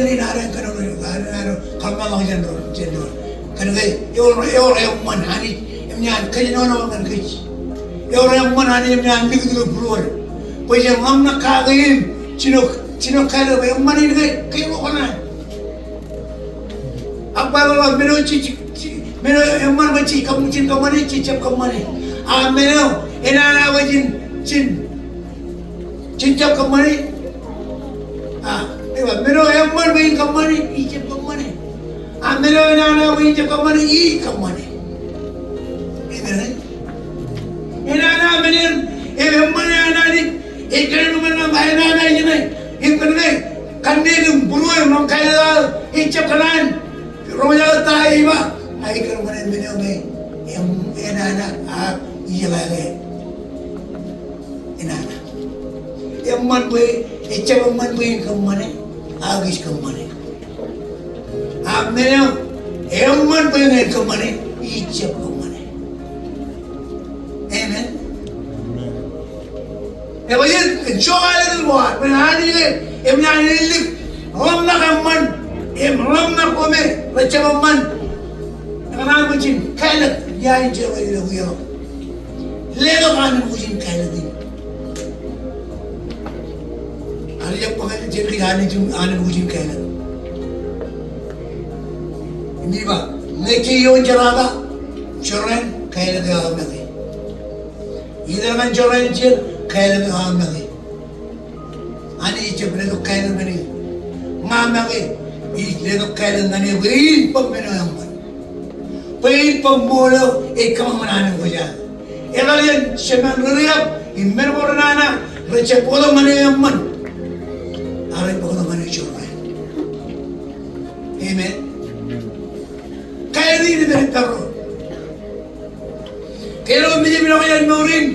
Āinwōt aō kōnono, āinwōt aō kōmeḷọkḷọk jān doon, jān doon. Kōnke ewōr, ewōr eṃṃan Anij eṃōj an kōjenono ñan kōj. Ewōr eṃṃan Anij eṃōj an likūt ilo būruod. Bwe jen ḷōmṇak kake im jino, jino kāālōt bwe eṃṃan in ke, ke ro kōṇaan. Ak Baibōḷ ej ba men eo jej, jej, men eo eṃṃan bwe jej kōm-, jen kōṃṃane, jej jab kōṃṃane. Ak men eo enana bwe jen, jen, jen jab kōṃṃane. A, ej ba, men eo eṃṃan bwe in kōṃṃane, ij jab kōṃṃane. A, men eo enana bwe in jab kōṃṃane, ij kōṃṃane. Amen. Enana men eo, eṃṃan eṇ Anij, ej kōnono ñan ña, enana ej ṇe, im kōnke kanniōk im būruod im ḷōṃ kāālōt aō, ej jab kōṇaan. Roñjake ta ej ba, a, ej kōnono ñan men eo me, em, enana, a, ij kōṇaan. Enana. Eṃṃan bwe, ejjab eṃṃan bwe in kōṃṃane, ak ij kōṃṃane. Ak men eo eṃṃan bwe en kōṃṃane, ij jab kōṃṃane. Amen. Ej ba ej, ej jokḷọk ḷọk, bwe Anij eṃōj an ālik, ḷōmṇak eṃṃan, im ḷōmṇak ko me, rej jab eṃṃan. Ekōṇaan bwe jen kāālōt, iaan jen rej ilo wia. Letok anemikwōj in kāālōt in. Ear jab bōk jen kōj anemikwōj in kāālōt. Im ej ba, ñe ej ioon jerata, jorrāān kāālōt eo aō make. Ilo ñan jorrāān eo, kāālōt eo aō make. Anij ej jab letok kāālōt ñan e. Ña make, ij letok kāālōt ñan e bwe in bōk men eo eṃṃan. Bwe in bōk ṃool eo ej kōṃṃan anemikwōj aō. Etal jān jemān ri riab im men ko renana rej jab bōktok ñan e eṃṃan. Ak rej bōktok ñan e jorrāān. Amen. Kāālōt in ej pād ro. Ke ro mejāmin eo jān mour in.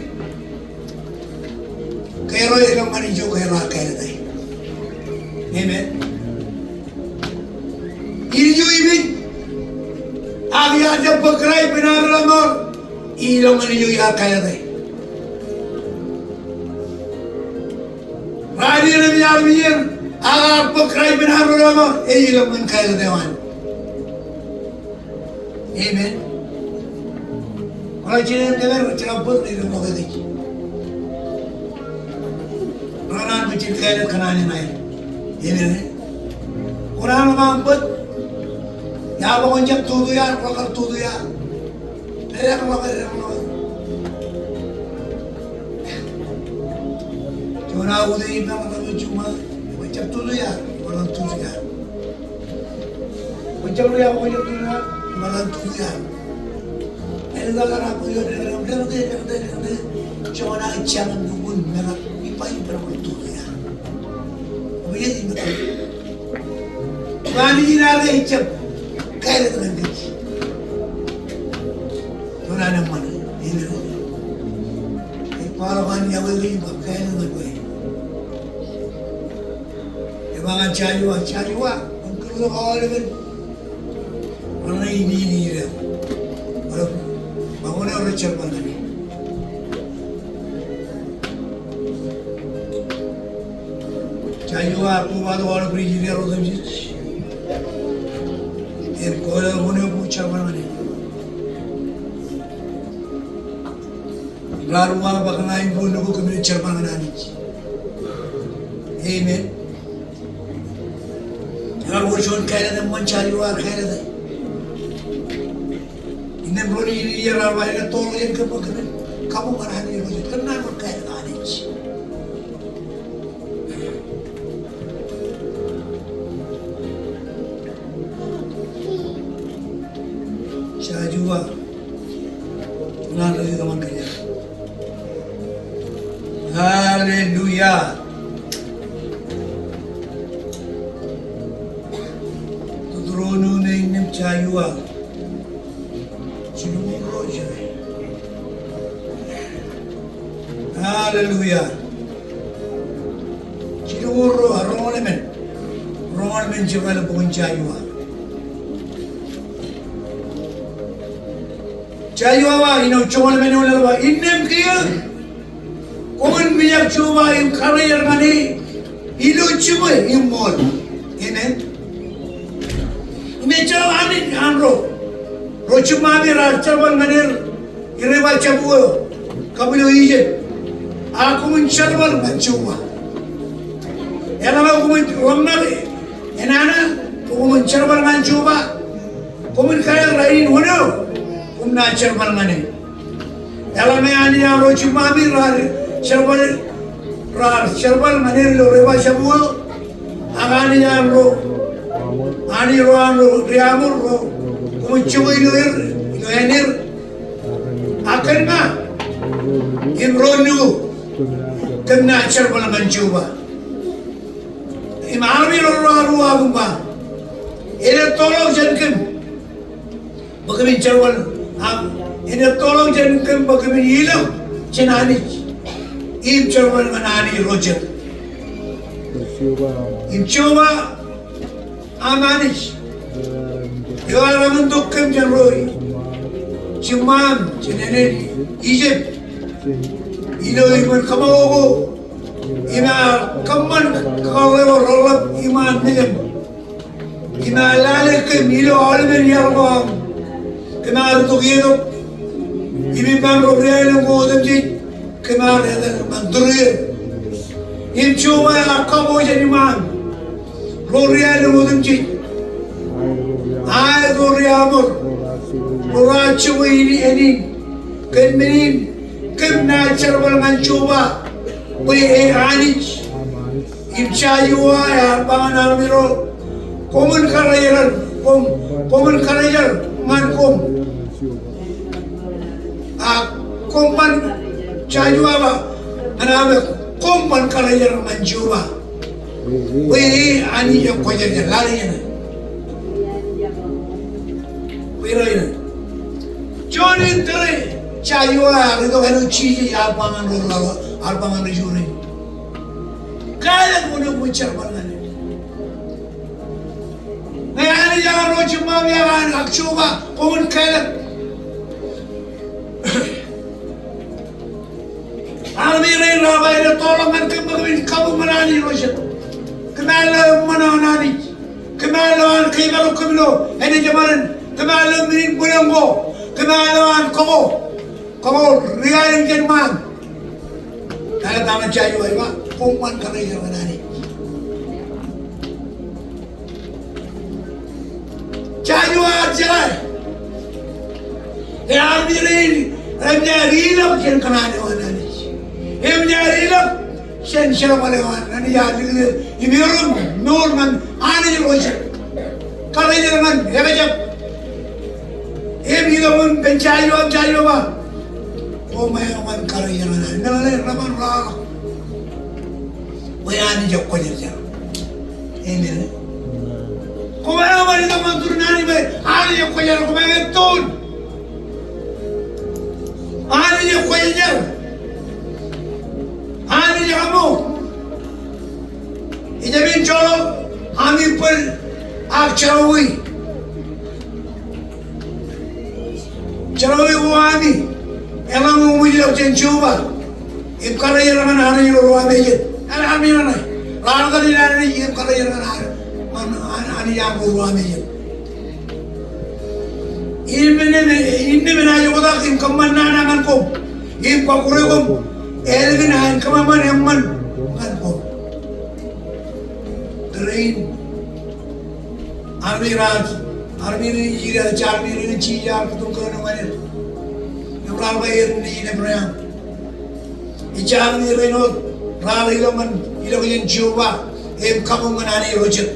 Ke ro ilọk ñan ijo ke ro ar kāālōt e. Amen. Ijo imej. Ak iar jab bōk Kraist bwe en ar ro mour. Ilọk ñan ijo iar kāālōt e. Raan in eṃōj armej er. Ak ear bōk Kraist bwe en ar ro mour. Ej ilọk ñan kāālōt eo an. Amen. Ro jinen kōmar, ro jinen bōd, ro jinen ḷọk kōj. Ro kōṇaan bōd, jen kāālōt kōṇaan in aer. Amen. Kōṇaan ḷọk bōd. Iar ḷọk kōn jab tutu iar, ḷọk kar tutu iar. Eḷap ḷọk, eḷap ḷọk. Juon aō utiej ippaṃ ḷọk kar juma, ej jab tutu iar, ḷọk kar tutu iar. Kwōj jab ri, kwōj jab ri, ṃōṇōṇō tutu iar. Āinwōt aō kar bwe eo, dekdek, dekdek, dekdek. Joñan aō jañin lukkuun meḷeḷe, ij ba ij ba ḷọk tutu iar. Bwe ej meḷeḷe. Bwe Anij in ad ej jab kāālōt ñan kōj. Juon an eṃṃan, amen. Ej ba ḷọk Anij, aō ej ba kāālōt ñan kwe. Ej ba ñan Joshua, Joshua, kwōn kūrtok aolepen ro ṇe ilo iien eo. Ro, ba wōn eo rej jerbal ñan e. Joshua, kobatok aolep ri Israel otemjej. Im kobatok wōn eo kwōj jerbal ñan e. Raar uwaak bwe kōṇaan in bwe āinwōt kōmij jerbal ñan Anij. Amen. Ear wōr juon kāālōt eṃṃan Joshua ear kāālōt e. Innām ro nejier raar ba, āinwōt toḷ jān kōm bwe kōmin kabuñ ñan Anij ro jet. Kōm naaj wōr kāālōt Anij. Joshua. Kōṇaan ri kōṃṃan kōj. Hallelujah. Tūtūro nukun eo innām Joshua. Jilñuul ruo ijin. Hallelujah. Jilñuul ruo, roñoul emān. Roñoul emān jebta ilo bok in Joshua. Joshua ba, ilo joñoul emān eoon ḷọk ba, innām kiiō, koṃwin mijak Jeova im karijer ñan e ilo jiṃwe im ṃool. Amen. Im ejjeḷọk Anij an ro, ro jiṃṃami raar jerbal ñan er ilo rej ba jab eo, kab ilo Ijipt. Ak koṃwin jerbal ñan Jeova. Eḷaññe koṃwin ḷōmṇak enana bwe koṃwin jerbal ñan Jeova, koṃwin kāāl rainin wōn eo koṃ naaj jerbal ñan e. Eḷaññe Anij an ro jiṃṃami raar jerbal, raar jerbal ñan er ilo rej ba jab eo, ak Anij an ro, Anij ro an ro ri-aṃor ro koṃij jokwe ilo er, ilo āinwōt er, ak kōn ña im ro nukū, kōm naaj jerbal ñan Jeova. Im armej ro raar uwaak im ba, en ettoḷọk jān kōm bwe kōmin jerbal, ak en ettoḷọk jān kōm bwe kōmin ilọk jān Anij im jerbal ñan anij ro jet. Im Jeova aṃ Anij eo ear āinwōt kōm jān ro jiṃṃaam jān ānen Ijipt ilo iṃōn kōṃakoko, im ear kōṃṃan kakōḷḷe ko reḷap iṃaan mejaṃ. Im ear lale kōm ilo aolepen iaḷ ko aṃ. Kōm ar itok itok. Im iṃaan ro ri-aelōñ ko otemjej, kōm ar etal ṃan tūrier. Im Jeova ear kapo jān iṃaan ro ri-aelōñ otemjej, aet ro ri-aṃor ro raar jokwe ānin. Kōn men in kōm naaj jerbal ñan Jeova bwe e Anij. Im Joshua ear ba ñan armej ro, koṃwin karejeran, koṃ, koṃwin karejeran ñan koṃ. Ak koṃ ban, Joshua ba ñan armej, koṃ ban karejeran ñan Jeova bwe e Anij ekwōjarjar. Lale iien. Bwe ro iien. Juon in tōre, Joshua ear itok āinwōt Jisōs ear ba ñan ro, ear ba ñan ro ijo rein, kāālōt wōn eo koṃij jerbal ñan e. Ñe Anij ear ro jiṃṃaam, ear an ak Jeova, koṃwin kāālōt. Armej rein raar ba en ettoḷọk ñan kōm bwe kōmin kabuñ ñan anij ro jet. Kōm ar lo eṃṃan eo an Anij. Kōm ar lo an kōjparok kōm ilo āne jeṃaden. Kōm ar lo men in bwilōñ ko. Kōm ar lo an kako. Kako ri-aelōñ jān ṃaan. Eḷap an Joshua ej ba, koṃ ban karejeran ñan Anij. Joshua ear jeḷā ke armej rein eṃōj aer ilọk jān kōṇaan eo an Anij. Eṃōj aer ilọk jān jerbal eo an Anij. Ear likūt im erom mour ñan anij ro jet. Karejeran ñan ekjab. Im itok im pen Joshua, Joshua ba, koṃ eo ban karejeran ñan Anij. Meḷeḷe, reban rọọlḷọk bwe Anij ekwōjarjar. Amen. Koṃ eo ban itok ñan turin Anij bwe Anij ekwōjarjar, koṃ eo ettoon. Anij ekwōjarjar. Anij ekaṃo. Ejāmin joḷọk ami bōd ak jerọwiwi. Jerọwiwi ko ami, eḷaññe koṃij ilọk jān Jeova im karejeran ñan anij ro ro ami jet. Eḷap armej rein, raar etal in Anij im karejeran ñan an-, an-, anij ro ro ami jet. Innām, innām enaaj oktak im kōṃṃan nana ñan koṃ im kọkkure koṃ, ālikin an kōṃṃan eṃṃan ñan koṃ. Tōre in armej raar, armej rein Israel, ej armej rein Jisōs ear bōktok kōn eo ñan er. Im raar ba er nejin Ebream. Ej armej rein wōt raar ilọk ñan, ilọk jān Jeova im kabuñ ñan anij ro jet.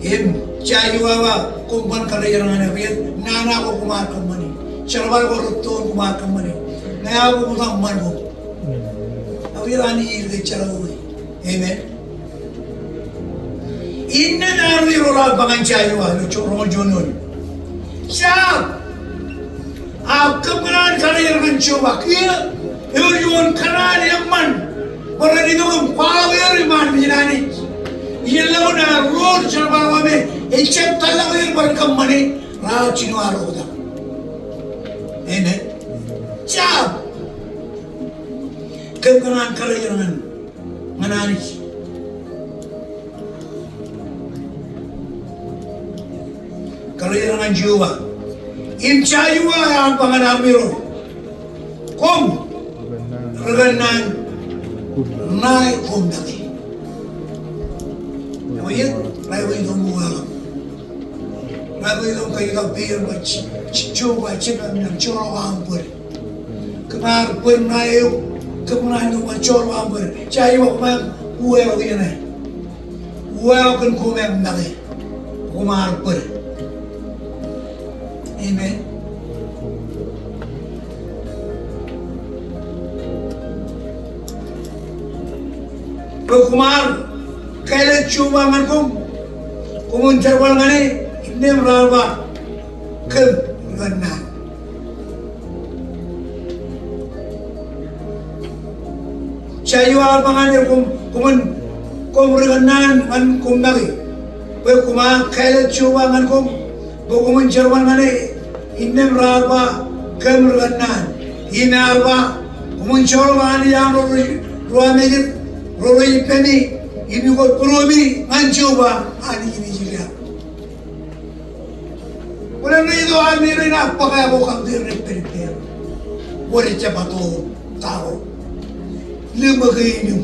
Im Joshua ba, koṃ ban karejeran ñan e, bwe nana ko koṃ ar kōṃṃani, jerbal ko rettoon koṃ ar kōṃṃani. Ñe aō koṃ ṃōttan ṃan koṃ. Ak ej Anij eo ej jerọwiwi. Amen. Innām armej ro raar ba ñan Joshua ilo roñoul juon eoon, jab, ak kōm kōṇaan karejeran ñan Jeova. Kiiō ewōr juon kōṇaan eṃṃan bwe ren itok im kwaḷọk er iṃaan mejān Anij. Ijeḷọkin aer ro jerbal eo me ejab tōllọk er bwe ren kōṃṃane, raar jino aer oktak. Amen. Jab. Kōm kōṇaan karejeran ñan Anij. Ri ñan Jeova. Im Joshua ear ba ñan armej ro, koṃ ri kōnnaan ṇae koṃ make. Eo ej, ṇae eo itok ṃool. Ṇae eo itok ke ilo peer ba Jeova, Jeova, im joḷọk aṃ bōd. Kōm ar bōd ṇae eo, kōm ṇae eo ba joḷọk aṃ bōd. Joshua, koṃ ar uwaḷọk iien ṇe. Uwaḷọk kōn koṃ make. Koṃ ar bōd. Amen. Bwe koṃ ar kāālōt Jeova ñan koṃ, koṃwin jerbal ñan e, innām raar ba, kōm ri kōnnaan. Joshua ear ba ñan er, koṃ, koṃwin, koṃ ri kōnnaan ñan koṃ make. Bwe koṃ ar kāālōt Jeova ñan koṃ, bwe koṃwin jerbal ñan e, innām raar ba, kōm ri kōnnaan. Im ear ba, koṃwin joḷọk anij aṃ ro rej ruwamāejet, ro rej ippemi, im ikōt būruemi ñan Jeova, Anij in Israel. Bōlen rej itok armej ro in ak bōk aer ko kab rej ippemi. Bōlen rej jab ba to ta ko. Lemōk e ineeṃ.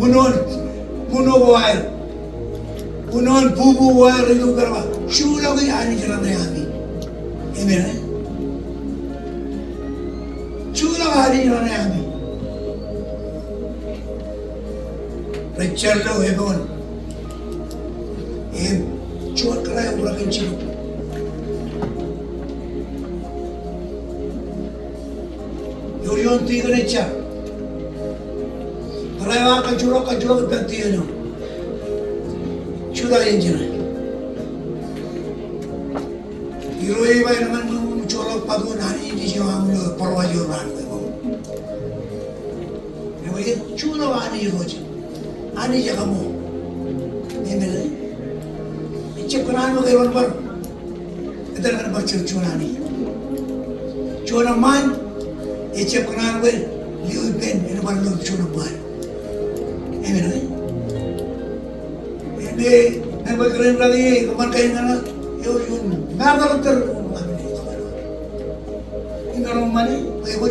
Ṃōṇōṇō, ṃōṇōṇō ko aer. Ṃōṇōṇō bubu ko aer rej itok pād ba. Joḷọk Anij raṇe ami. Amen, eh? Joḷọk Anij raṇe ami. Rej jar ilo Hebron. Im juon kōrā eo rej kajjitōk. Ewōr juon tikōn ej jar. Kōrā eo ear kajjitōk, kajjitōk ippān tikōn eo. Jutak iien jeṇe. Irooj ej ba, enañin ṃōk joḷọk bat wōt Anij in Ijo aṃ ilo bōrwaj eo raan ṇe. Eo ej joḷọk Anij ro jet. Anij ekaṃo. Amen. Ejjab kōṇaan bwe ke bar, etal kōn bar jar juon Anij. Juon eṃṃaan, ejjab kōṇaan bwe lio ippān en bar lo juon eṃṃaan. Amen. Im, eh, ṇe bwe kōrā in raṇe, kōṃṃan kain ñan eok, eo ej maroñ tōl. Im eḷaññe ṃani, bwe bwe.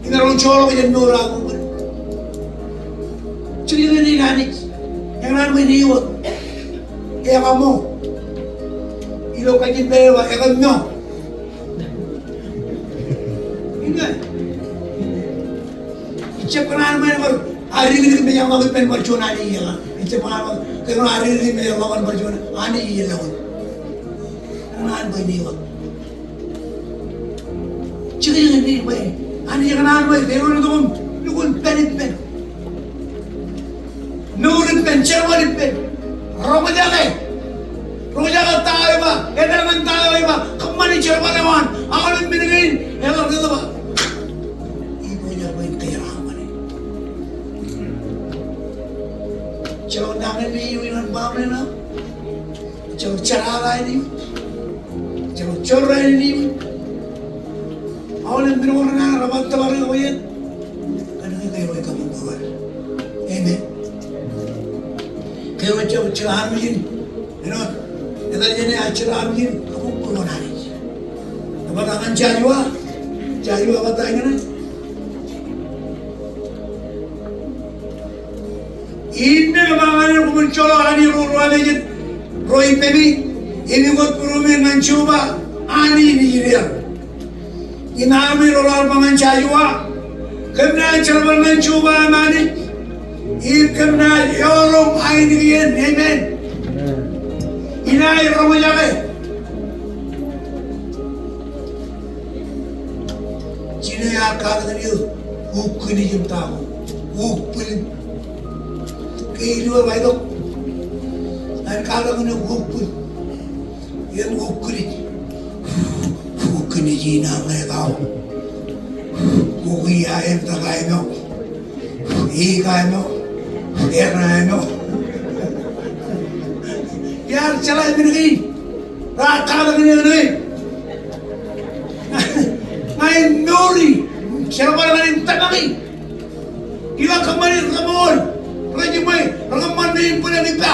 Im eḷaññe joḷọk jān mour ak bwe. Jilkinnin Anij, eñṇaan bwe en ewōr. Ekaṃo. Ilo kajin bwe ej ba, ekaṃo. Amen. Ejjab kōṇaan bwe en bar adikdik mejaṃṃan ippān bar juon Anij eo. Ejjab kōṇaan bwe en bar adikdik mejaṃṃan bar juon Anij eo. Kōṇaan bwe en ewōr. Jilkinnin bwe Anij kōṇaan bwe en ewōr tok im lukkuun pād ippān. Mour ippān, jerbal ippān. Roñjake. Roñjake ta eo ej ba, etal kōn ta eo ej ba, kōṃṃani jerbal eo an, aolep men kein, etal kōn ta eo ej ba. Irooj ej ba in kōjeraaṃṃan e. Ejjeḷọk nañinmej eo iban baaṃle ṇe. Ejjeḷọk jerata eo. Ejjeḷọk jorrāān eo. Aolep men ko renaaj bar tōpar eo ej. Kōnke ke eo ej kabuñbūruon. Amen. Ke eo ej jab jar armej in. Āinwōt etal jān e, ej jar armej in kabuñbūruon Anij. Ej ba ta ñan Joshua. Joshua ej ba ta ñan e. Innām ej ba ñan er, koṃwin joḷọk anij ro ruwamāejet, ro ippemi, im ikōt būruemi ñan Jeova, Anij in Israel. Im armej ro raar ba ñan Joshua, kōm naaj jerbal ñan Jeova aṃ Anij, im kōm naaj eọroñ ainikien. Amen. Inaaj roñjake. Jino ear katak ñan eō ukkinij im ta ko, ukbwil. Ke ilo ewōr itok, ear katak ñan eō ukbwil im ukkinij. Ukkinij in aṃ ṇe ta ko. Ukkinij, iar ta ko eo. Ikaṃo, eṇaṃo. Iar jeḷā men kein. Raar katak ñan eō ṇe. Ña in mour in jerbal ñan in tōmak in. Ilo kōṃṃani remour, rejiṃwe, rekōṃṃan men in bōlen ippa.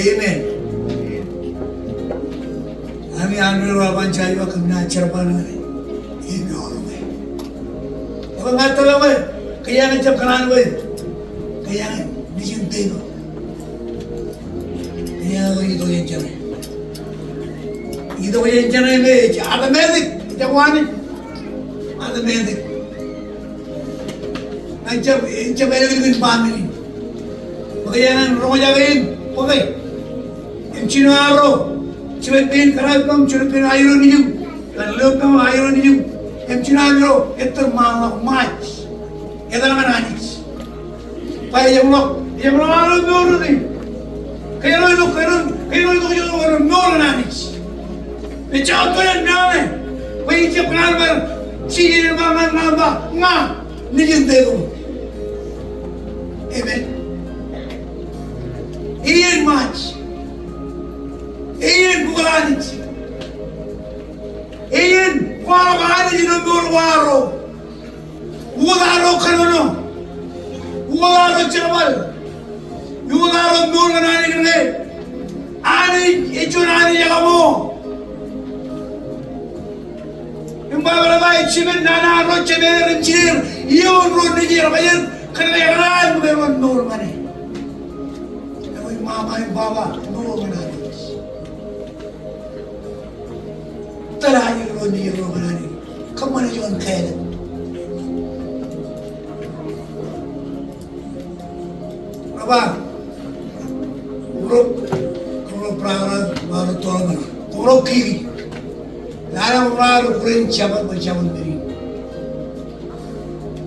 Amen. Ami an ri Ḷap an Joshua kōm naaj jerbal ñan e. Im eor ñe. Ekwe ña tōl ñe, kōjeañ ejjab kōṇaan bwe kōjeañ nejin tepil. Kōjeañ ej itok jān jeṇe. Itok jān jeṇe me ej automatic. Ejjab Anij. Automatic. Ejjab, ejjab ālikin baaṃle in. Bwe kōjeañ en roñjake im bōke. Im jino arro, jibwe pein kōrā ippaṃ, jino pein aeroṇ nejiṃ, kōn ḷeo ippaṃ aeroṇ nejiṃ. Im jino arro, ettōr ṃaanḷọk Ṃaaj. Etal ñan Anij. Bwe ejjeḷọk, ejjeḷọk arro mour eo. Kōjeañ ilo, kōjeañ, kōjeañ ilo, kōjeañ ilo mour ñan Anij. Ejjeḷọk arro mour ñan Anij. Bwe ejjab kōṇaan bar, Jisōs ej ba ñan, ñan ba, ña nejin tepil. Amen. Iien Ṃaaj. Iien bukwi Anij. Iien kwaḷọk Anij ilo mour ko arro. Wōt arro kōnono. Wōt arro jerbal. Wōt arro mour ñan Anij kōn ke Anij ej juon Anij ekaṃo. Im Baibōḷ ej ba, ej jipen nana arro, jemeer im jineer, ioon ro nejier bajjek, kōn ke ekōṇaan bwe ren mour ñan e. Ekwe mama im baba, mour ñan Anij. Tōl Anij ro nejier ro ñan Anij. Kōṃṃane juon kāālōt. Bar, kōmro, kōmro bar, bar, bar, kōmro kiki. Lale kōmro bar kulen Jabōt, bwe Jabōt men in.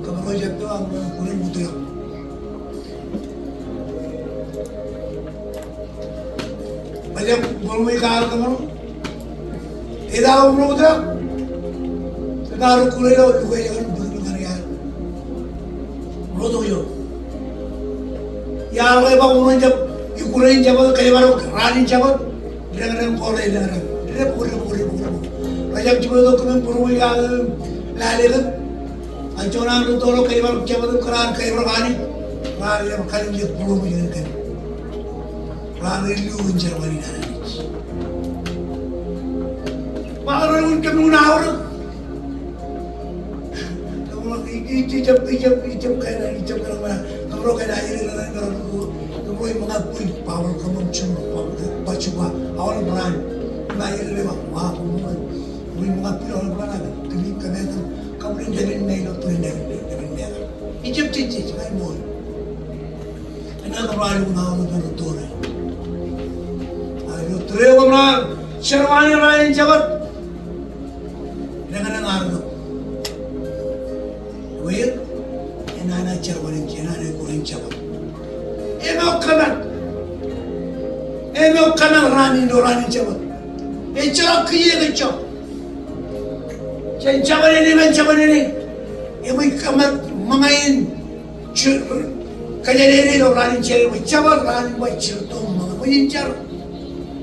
Kōmro jab to, kōmro kulen Utdrọk. Ejjab bōro ṃōj kaal kōmro. Ej ta kōmro Utdrọk. Ej ta kōmro kulen ilo, lukkuun ej kōn bōk bōk ñan iar. Ro to ijo. Iar ḷe ba kōmro jab, ikulen Jabōt, kōjparok raan in Jabōt. Deñdeñ ko redeñdeñ. Deñdeñ ko, deñdeñ ko, deñdeñ ko. Rejjab jibwe tok kōmin bōro ṃōj kaal lale kōm. Ak juon an rūtto ro kōjparok Jabōt im kōṇaan kōjparok Anij. Raar lewōj kallimjek bōro ṃōj kōn kōm. Raar lewōj jerbal in Anij. Ba ro un kōm un aorōk. Kōmro, i, i, ijab, ijab, ijab kōṇaan, ijab kōṇaan, kōmro kōṇaan, ijab kōṇaan, kōmro, kōmro ej ṃōñā bwij, baaṃle kōmro im jibwe, baaṃle, ba jibwe, aolep raan. Kōmro ej ba, wa, kōmro, kōmro ej ṃōñā bwij aolep raan, kōmij kōmeetan, kōmro ej dāpin me ilo, kōmro ej dāpin me, dāpin me. Ijab, ijab, ijab, ij ṃool. Eñin kōmro ej ṃōñā bwij ilo rūtto ro. Ak ilo tōre eo kōmro jerbal ñan e raan in Jabōt. Deñdeñ arro. Wōt, enana jerbal in, enana kulen Jabōt. Āinwōt kōmat. Āinwōt kōmat raan in, raan in Jabōt. Ejjeḷọk kiiō ke ejjeḷọk. Jān Jabōt āne ñan Jabōt āne. Eṃōj kōmat ṃōñā in. Kōjatdikdik ilo raan in Jabōt, Jabōt raan in ba, ejjeḷọk Bwijin jar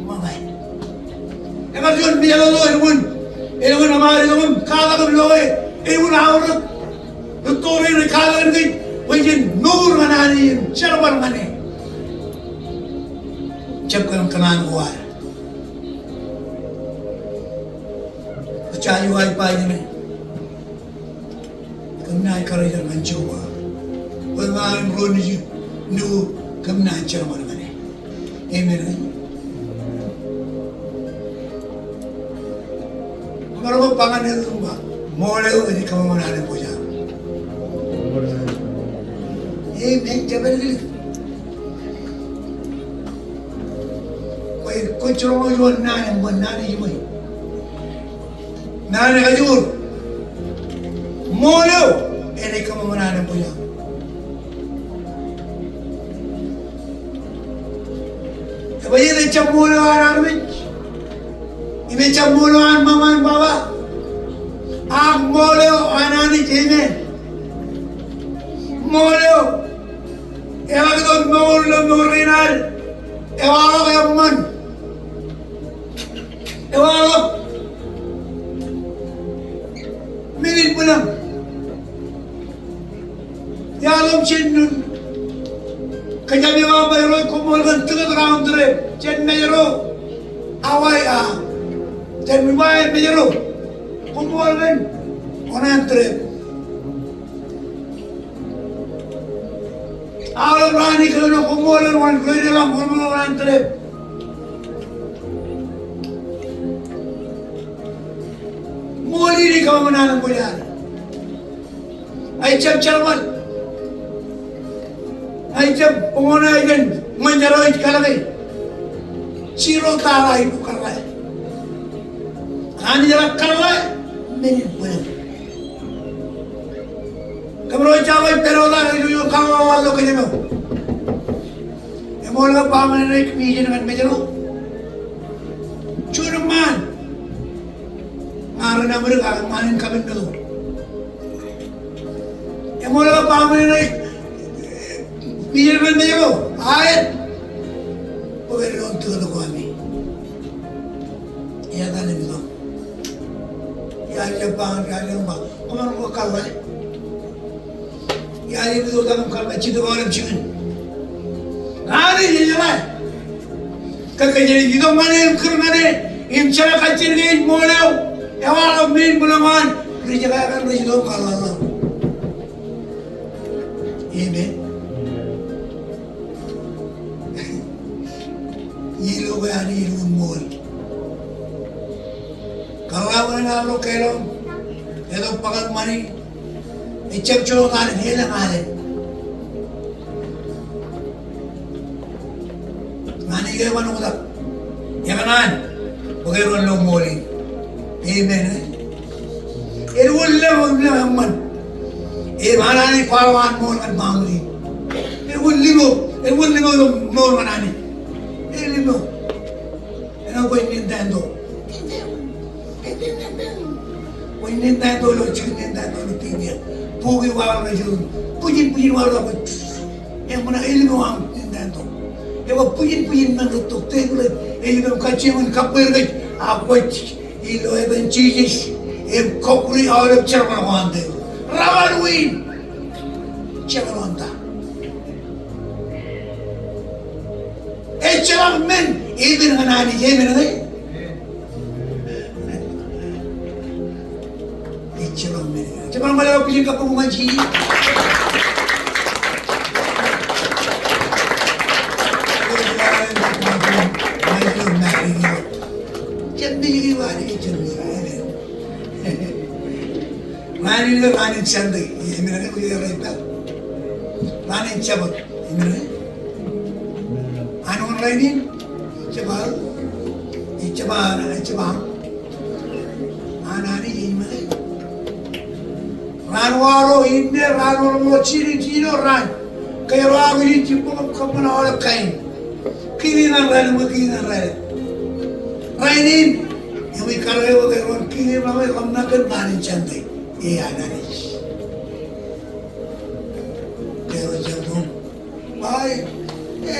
ṃōñā. Ekar juon mejaḷ eo, elukkuun, elukkuun aṃ, elukkuun katak im loe, elukkuun aorōk. Rūtto rein rej katakin kōj bwe jen mour ñan Anij im jerbal ñan e. Jab kōṇaan ko ad. Ejja eo ej ba ijeṇe. Kōm naaj karijer ñan Jeova. Bwe ña im ro nejū, nejū, kōm naaj jerbal ñan e. Amen. Kōmro ba ñan e, ṃool eo enaaj kōṃanṃan an eṃōj aṃ. Amen. Jab āliktata. Bwe kwōj jiroñ juon naan, eṃṃan naan eo iṃōj. Naan eo ekajoor. Ṃool eo enaaj kōṃanṃan an eṃōj aṃ. Ebajjeet, ejjab ṃool eo an armej. Im ejjab ṃool eo an ṃōṃ an baba. Ak ṃool eo an Anij, amen. Ṃool eo. Eḷak itok mour ilo mour kein ad. Ewaḷọk eṃṃan. Ewaḷọk men in bwilōñ. Iaḷ im jennun. Kōjām eo aṃ ej ro koṃṃool kōn ticket round trip jān Mājro Hawaii, a, jān Hawaii Mājro. Koṃṃool kōn oṇāān trip. Aolep raan in kōnono, koṃṃool kōn oṇāān trip. Ṃool in ej kōṃṃan an eṃōj ad. Ejjab jerbal. Ejjab, koṃṃool eo an ṃōn jar eo ej kalōke. Zero dollar ej kōḷḷā. Anij eḷak kōḷḷā men in bwilōñ. Kōmro jab ej pād wōt ilo kōḷḷā ḷọk kōjām eo. Eṃool ke ba ṃōṇōṇō ej kōmij iien ñan Mājro. Juon eṃṃaan. Ña ri Naṃdik ak eṃṃaan in Kapinnatu. Eṃool ke ba ṃōṇōṇō ej kōmij iien ñan Mājro. Aet. Bwe ke doon ticket ko ami. Etan im itok. Iar jab ba ñan, iar jab ba. Kōṃṃan kwō kōḷḷā. Iar jab itok tok im kōḷḷā jidik aolep jikin. Anij ejeḷā. Kōn kōj ej itok ñan e im kūr ñan e im jeḷā kajjien ke ej ṃool eo. Ewaḷọk men in bwilōñ an ri jekā kaṇ rej itok im kōḷḷā ḷọk. Amen. Ilo ke Anij elukkuun ṃool. Kōḷḷā wōt enaaj ḷọk ke elōñ. Etok bōk ṃani. Ejjab joñak an elōñ alen. Ñan ij ke ban oktak. Ekōṇaan. Bwe ke ro lo ṃool in. Amen. Elukkuun lōñ, lōñ eṃṃan. Im an Anij kwaḷọk an ṃool ñan baaṃle in. Elukkuun limo, elukkuun limo ilo ṃool ñan Anij. Elimo. Āinwōt kwōj nintendo. Kwōj nintendo ilo jikin, nintendo ilo tinia. Bukwi waḷọk ilo jikin. Bwijin, bwijin waḷọk kwōj. Eṃṃan, elimo aṃ nintendo. Ekwe bwijin, bwijin men rūtto. Thank you Lord. Elimo kajjioñ in kabbweer kōj. Ak kwōj ilo etan Jisōs. Im kọkkure aolep jerbal ko an tōl. Rabar win. Jerbal eo an ta. Ejjeḷọk men, amen ñan Anij, amen ñe? Ejjeḷọk men. Jeban ṃōḷe eo bwijin kabbokbok ñan Jisōs. Jab mejeki ba Anij, jab mejeki. Raan in ilo raan in Sunday, amen ñe? Kwōj rej pād. Raan in Sabbath, amen ñe? An wōn rainin? Jab aō, jab aō, jab aō. An Anij, amen ñe? Raan waḷọk, inne raan waḷọk, jilin jino raan. Kōjro aikuj in jibboñ im kōṃṃan aolep kain. Kiiō ñan raelep, kiiō ñan raelep. Rainin, eṃōj karuo eo ke ewōr kiiō im ḷak ḷōmṇak kōn raan in Sunday. Ej an Anij. Kōjro jab itok. Bai, e,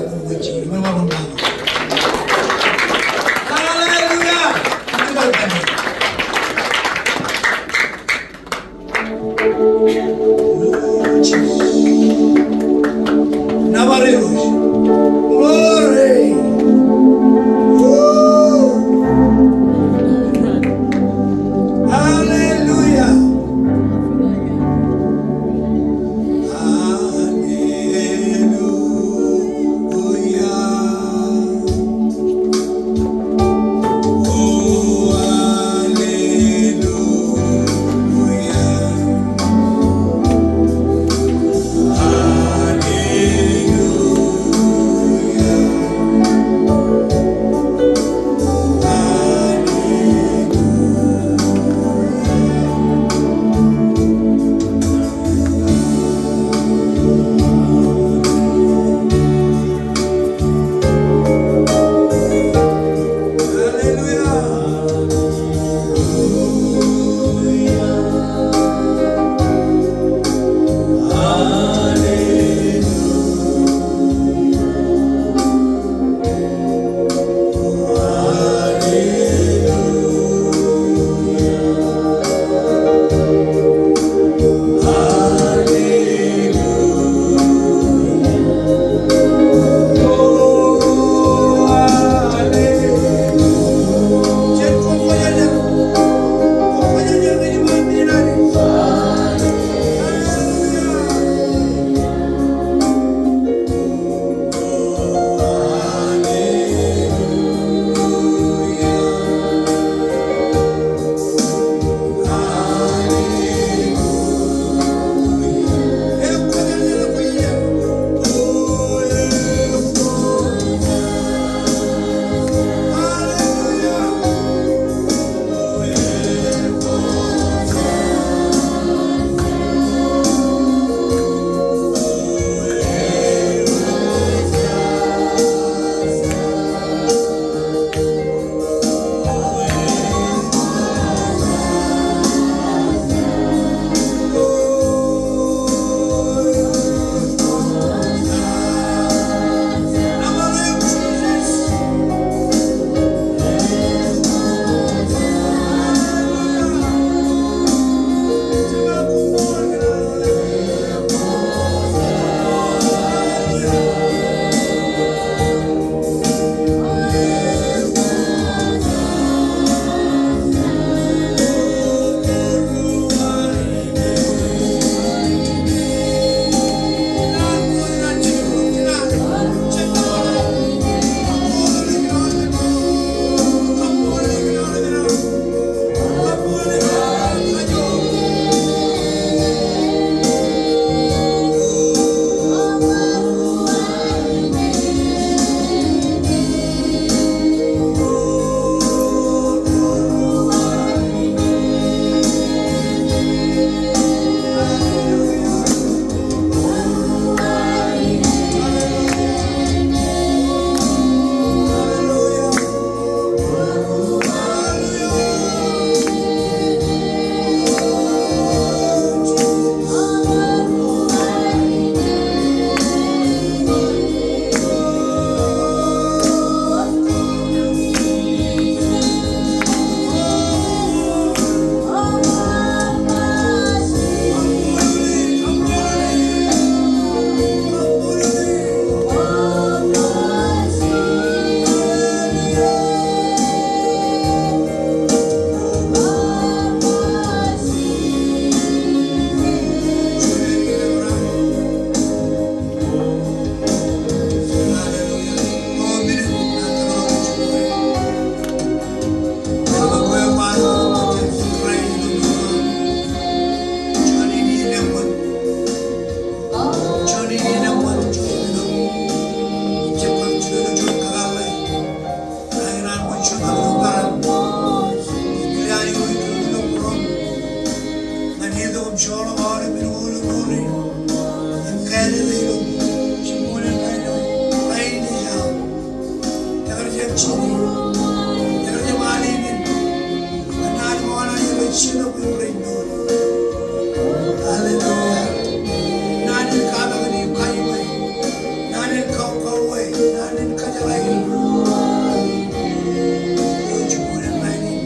kabbokbok. Hallelujah. Nōbar Irooj. Glory. Woo. Hallelujah. Hallelujah. joḷọk aolep men ko ilo mour in im kāālōt ilo jibboñōn rainin, rainin ej aō. Ekar jab jidik, ekar jab alimin. Naan ko an ej jino bwe rej mour. Hallelujah. Naan in kapakūt im kajjiṃwe. Naan in kaukauwe. Naan in kōjeḷā. Ilo jibboñōn rainin.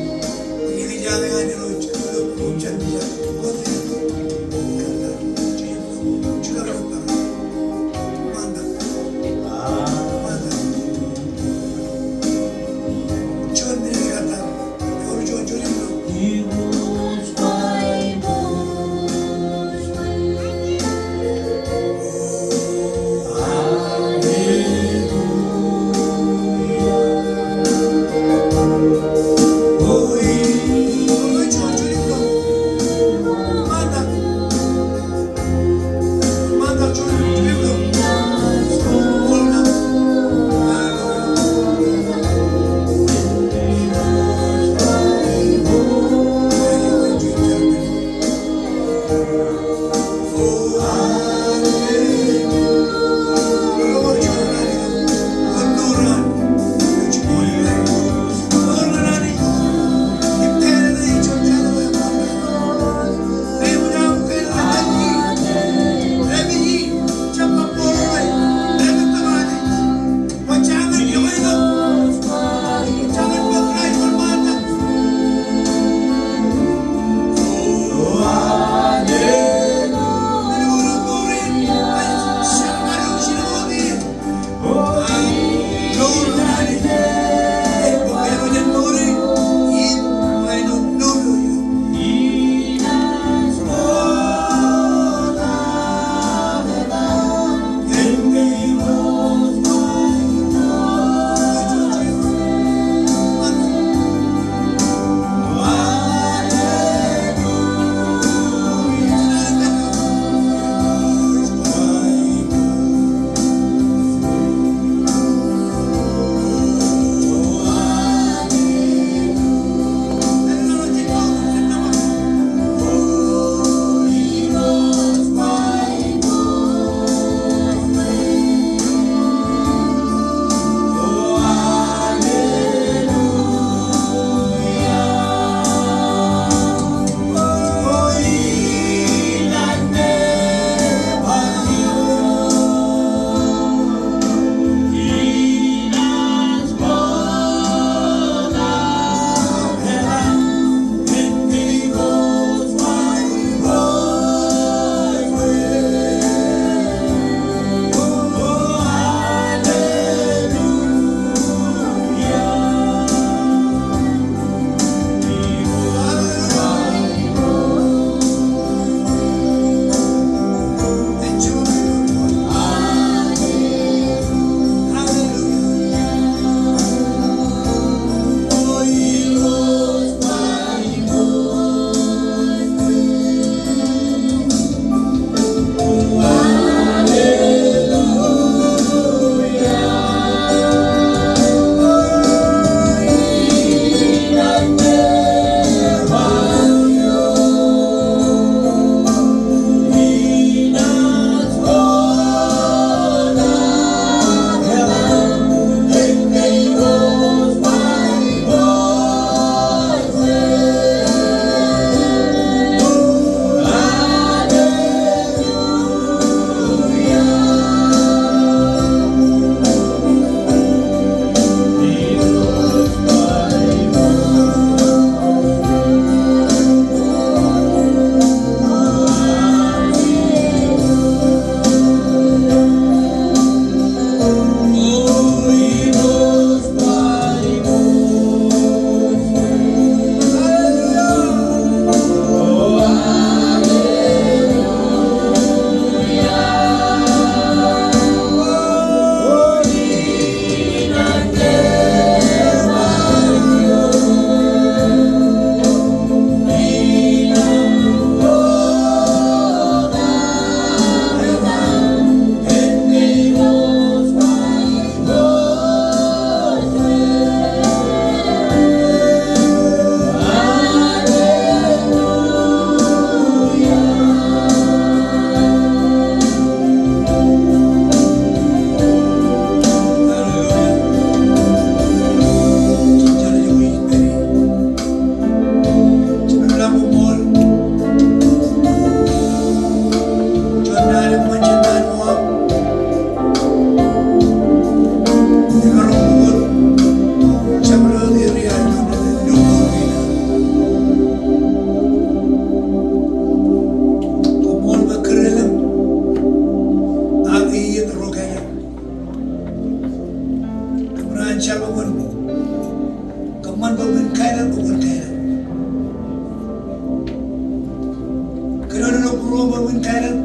Kōnono ilo būruōṃ bwe kwōn kāālōt,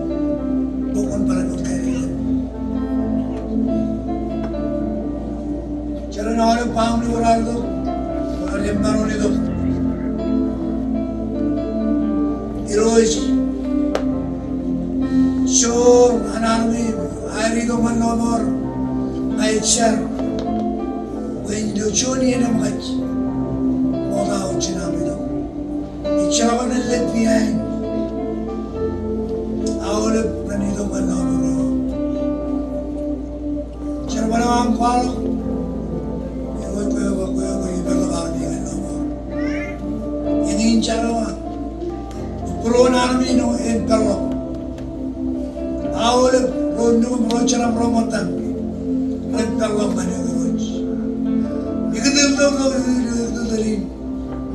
bwe kwōn bar juon kāālōt. Jar in aolep baaṃle ko raar itok, ko raar jab maroñ itok. Irooj, joor an armej, aer itok ñan lọmọọr, ña ij jar bwe en ilo juon iien eṃōkaj ṃokta aō jinaam itok. Ij jar bwe ren left behind aolep ren itok ñan lọmọọr. Jar bwe ren kwaḷọk, ewi kwe, kwe, kwe, kwe, ipeḷḷọk armej ñan lọmọọr. Eñin jar eo an, būruon armej eo en peḷḷọk. Aolep ro nukūm, ro jeram, ro ṃōttan, ren peḷḷọk ñan eok Irooj. Ikōtōl, ikōtōl, ikōtōl in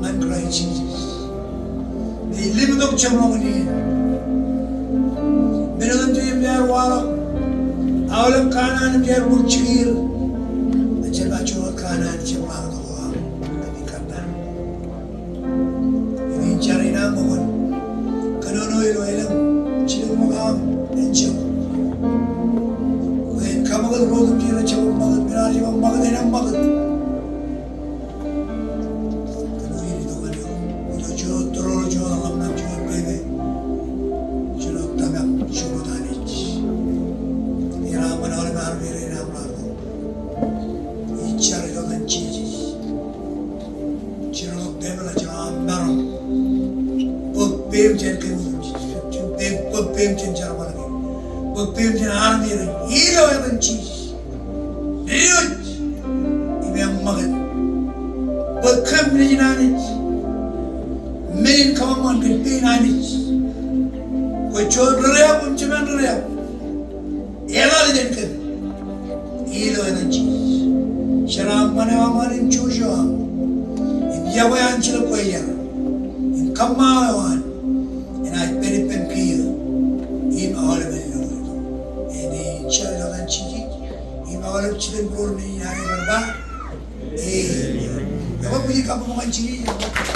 ñan Kraist Jisōs. Ij limtok jeṃḷọkin iien. Men otemjej im iar waḷọk, aolep kanaan im iar bōk jikier, ejjeḷọk juon kanaan jeṃḷọkin tok aṃ. Kōmij kōttar. Eñin jar in aṃ bwe kwōn kōnono ilo elōñ jilkinḷọk aṃ enjeḷ. Bwe en kaṃakūt ro otemjej rej jab ṃakūt, men eo rej jab ṃakūt en ṃakūt. Kōn ilo juon tōre, juon ḷōmṇak, juon pepe, juon tōmak, juon Anij. Ij jar bwe en aolep armej rein aṃ raar itok. Ij jar ilo etan Jisōs. Jino pepe ḷọk, jino aṃ maroñ. Bōk peiṃ jān kōm, bōk peiṃ jān jerbal kōm, bōk peiṃ jān armej rein ilo etan Jisōs. Diwōj im eṃṃakūt bwe kōm Nejin Anij, men in kōṃṃan kōn pein Anij. Kwōj juon ri-reab im jiṃaan ri-reab. Eḷaḷ jān kōm ilo etan Jisōs. Jar aṃ ṃan eo aṃ, ṃan in jouj eo aṃ, im yokwe an jilōk ko iar, im kōṃṃao eo an enaaj pād ippān kiiō im aolepān ilo ṃwiin. Eñin jar ilo etan Jisōs im aolep jitōnbōro rein ilo etan Jisōs. Amen. Ekwe, kwōj kabbokbok ñan Jisōs.